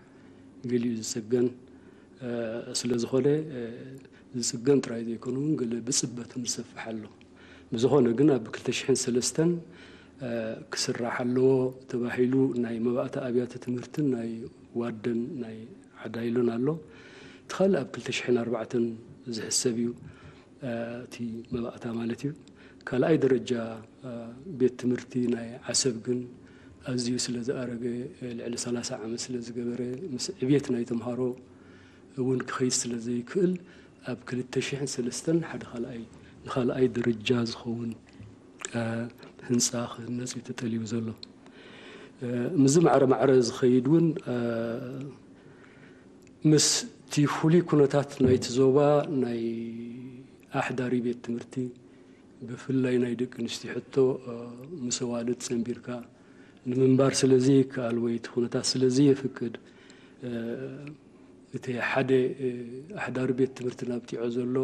ገሊኡ ዝጽገን ስለ ዝኾነ ዝጽገን ጥራይ ዘይኮነ እውን ገለ ብጽበትም ዝሰፍሕ ኣሎ። ብዝኾነ ግን ኣብ ክልተ ሽሕን ሰለስተን ክስራሕ ኣለዎ ተባሂሉ ናይ መባእታ ኣብያተ ትምህርትን ናይ ዋደን ናይ ዓዳይሎን ኣሎ። እቲ ካልእ ኣብ ክልተ ሽሕን ኣርባዕተን ዝሕሰብ እዩ። እቲ መባእታ ማለት እዩ። ካልኣይ ደረጃ ቤት ትምህርቲ ናይ ዓሰብ ግን ኣዝዩ ስለ ዝኣረገ ልዕሊ ሰላሳ ዓመት ስለ ዝገበረ ምስ ዕብየት ናይ ተምሃሮ እውን ክኸይድ ስለ ዘይክእል ኣብ ክልተ ሽሕን ሰለስተን ሓደ ካልኣይ ንኻልኣይ ደረጃ ዝኸውን ህንፃ ክህነፅ እዩ ተጠልዩ ዘሎ። ምስዚ ማዕረ ማዕረ ዝኸይድ እውን ምስቲ ፍሉይ ኩነታት ናይቲ ዞባ ናይ ኣሕዳሪ ቤት ትምህርቲ ብፍላይ ናይ ደቂ ኣንስትዮ ሕቶ ምስ ኣዋልድ ጸንቢርካ ንምንባር ስለ ዘይከኣል ወይ እቲ ኩነታት ስለ ዘየፍቅድ እቲ ሓደ ኣሕዳሪ ቤት ትምህርቲ ናብ ጢዖ ዘሎ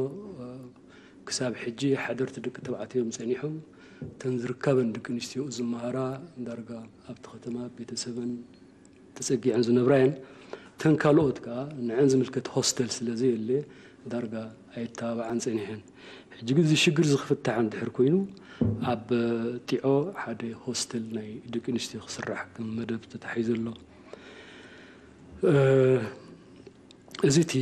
ክሳብ ሕጂ ሓደርቲ ደቂ ተባዕትዮም ጸኒሖም እተን ዝርከበን ደቂ ኣንስትዮ ዝመሃራ ዳርጋ ኣብቲ ከተማ ቤተሰበን ተጸጊዐን ዝነብራ እየን። እተን ካልኦት ከኣ ንዐን ዝምልከት ሆስተል ስለ ዘየለ ዳርጋ ኣይተባብዓን ጸኒሐን። ሕጂ ግን እዚ ሽግር እዚ ክፍታሕ እንድሕር ኮይኑ ኣብ ጢዖ ሓደ ሆስተል ናይ ደቂ ኣንስትዮ ክስራሕ ከም መደብ ተታሒዙ ኣሎ። እዚ እቲ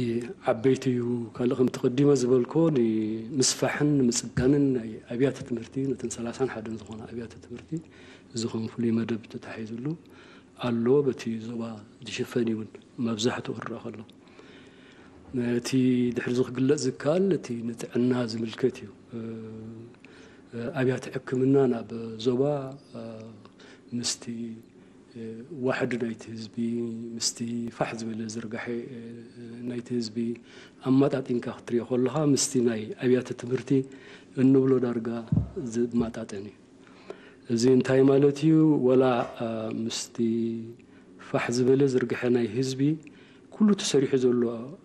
ዓበይቲ እዩ። ካልእ ከምቲ ቀዲመ ዝበልኮ ንምስፋሕን ንምጽጋንን ናይ ኣብያተ ትምህርቲ ነተን ሰላሳን ሓደን ዝኾና ኣብያተ ትምህርቲ እዚ ከም ፍሉይ መደብ ተታሒዙሉ ኣሎ። በቲ ዞባ ዝሽፈን እውን መብዛሕትኡ ክረኣ ከሎ እቲ ድሕሪ እዚ ክግለጽ ዝከኣል እቲ ንጥዕና ዝምልከት እዩ። ኣብያተ ሕክምና ናብ ዞባ ምስቲ ዋሕዲ ናይቲ ህዝቢ ምስቲ ፋሕ ዝበለ ዝርጋሐ ናይቲ ህዝቢ ኣማጣጢንካ ክትሪኦ ከለኻ ምስቲ ናይ ኣብያተ ትምህርቲ እንብሎ ዳርጋ ዝማጣጠን እዩ። እዚ እንታይ ማለት እዩ? ወላ ምስቲ ፋሕ ዝበለ ዝርግሐ ናይ ህዝቢ ኩሉ ተሰሪሑ ዘሎ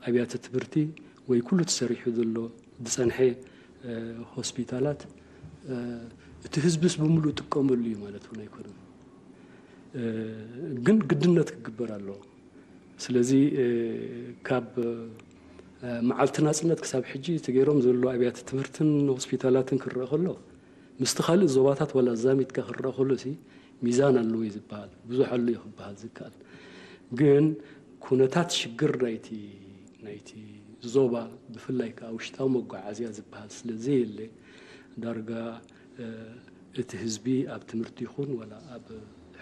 ኣብያተ ትምህርቲ ወይ ኩሉ ተሰሪሑ ዘሎ ዝጸንሐ ሆስፒታላት እቲ ህዝብስ ብምሉእ ጥቀመሉ እዩ ማለት እውን ኣይኮነን። ግን ግድነት ክግበር ኣለዎ። ስለዚ ካብ መዓልቲ ናጽነት ክሳብ ሕጂ ተገይሮም ዘሎ ኣብያተ ትምህርትን ሆስፒታላትን ክረአ ከሎ ምስቲ ካልእ ዞባታት ዋላ ዛሚትካ ክረአ ከሎ ሲ ሚዛን ኣለዎ እዩ ዝበሃል፣ ብዙሕ ኣሎ እዩ ክበሃል ዝከኣል። ግን ኩነታት ሽግር ናይቲ ናይቲ ዞባ ብፍላይ ከዓ ውሽጣዊ መጓዓዝያ ዝበሃል ስለ ዘየለ ዳርጋ እቲ ህዝቢ ኣብ ትምህርቲ ይኹን ዋላ ኣብ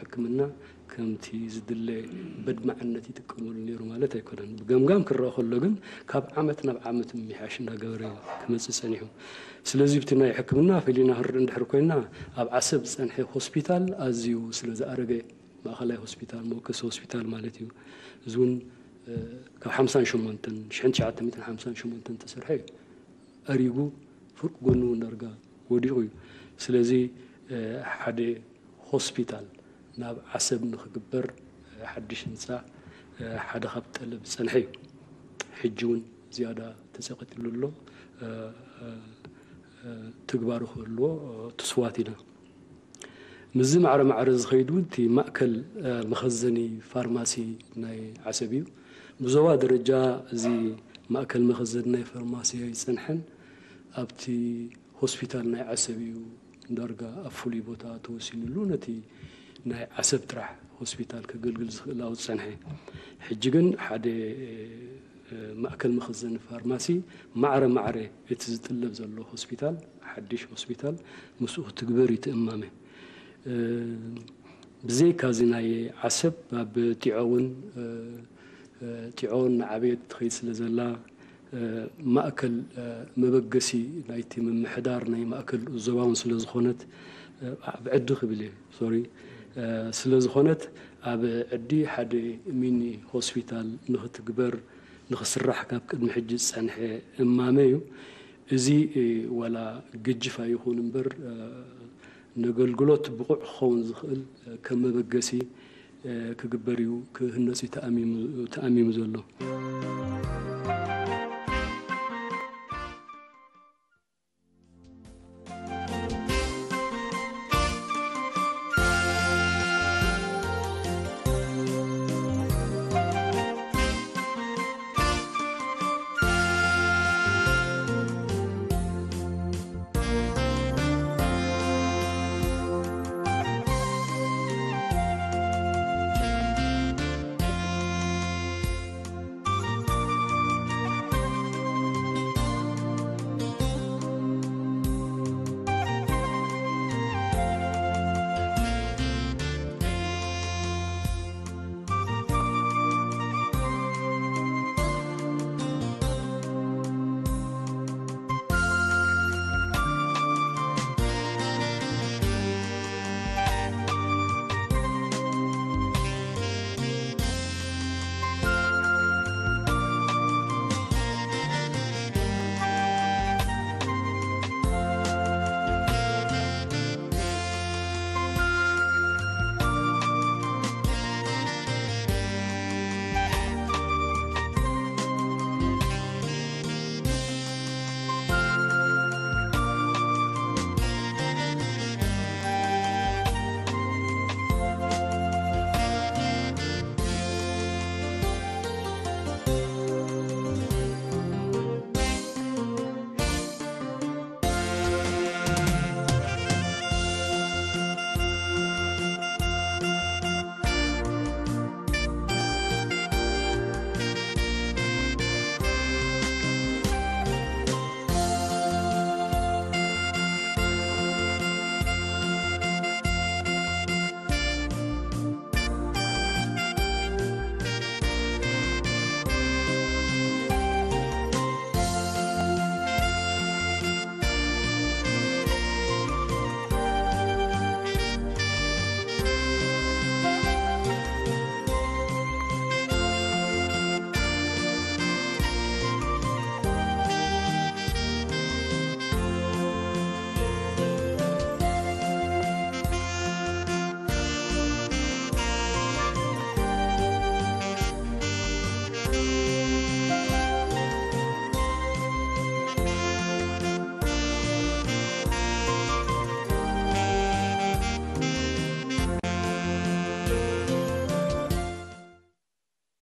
ሕክምና ከምቲ ዝድለ በድማዕነት ይጥቀመሉ ነይሩ ማለት ኣይኮነን። ብገምጋም ክረአ ከሎ ግን ካብ ዓመት ናብ ዓመት ምምሕያሽ እንዳገበረ ክመፅእ ፀኒሑ። ስለዚ ብቲ ናይ ሕክምና ፈሊና ክንርኢ እንድሕር ኮይና ኣብ ዓሰብ ዝፀንሐ ሆስፒታል ኣዝዩ ስለ ዝኣረገ ማእኸላይ ሆስፒታል መወከሲ ሆስፒታል ማለት እዩ። እዚ እውን ካብ ሓምሳን ሸሞንተን ሽሕን ትሽዓተ ሚእትን ሓምሳን ሸሞንተን ተሰርሐ እዩ። ኣሪጉ ፍርቂ ጎኑ እውን ዳርጋ ወዲቑ እዩ። ስለዚ ሓደ ሆስፒታል ናብ ዓሰብ ንክግበር ሓድሽ ህንፃ ሓደ ካብ ጠለብ ዝፀንሐ እዩ። ሕጂ እውን ዝያዳ ተፀቂጥሉ ኣሎ። ትግባሩ ክህልዎ ትስዋት ኢና። ምስዚ ማዕረ ማዕረ ዝኸይድ እውን እቲ ማእከል መኸዘኒ ፋርማሲ ናይ ዓሰብ እዩ። ብዞባ ደረጃ እዚ ማእከል መኸዘኒ ናይ ፋርማሲ ኣይፀንሐን። ኣብቲ ሆስፒታል ናይ ዓሰብ እዩ ዳርጋ ኣብ ፍሉይ ቦታ ተወሲኑሉ ነቲ ናይ ዓሰብ ጥራሕ ሆስፒታል ከገልግል ዝኽእል ኣብ ዝጸንሐ። ሕጂ ግን ሓደ ማእከል መኽዘን ፋርማሲ ማዕረ ማዕረ እቲ ዝጥለብ ዘሎ ሆስፒታል ሓድሽ ሆስፒታል ምስኡ ክትግበር እዩ ትእማመ። ብዘይካ እዚ ናይ ዓሰብ ኣብ ጢዖ እውን ጢዖ እውን ንዓበየት ትኸይድ ስለ ዘላ ማእከል መበገሲ ናይቲ ምምሕዳር ናይ ማእከል ዞባውን ስለ ዝኾነት ኣብ ዕዲ ክብል እየ ሶሪ ስለ ዝኾነት ኣብ ዕዲ ሓደ ሚኒ ሆስፒታል ንኽትግበር ንኽስራሕ ካብ ቅድሚ ሕጂ ዝጸንሐ እማመ እዩ። እዚ ዋላ ግጅፍ ኣይኹን እምበር ነገልግሎት ብቑዕ ክኸውን ዝኽእል ከም መበገሲ ክግበር እዩ ክህነጽ እዩ ተኣሚሙ ዘሎ።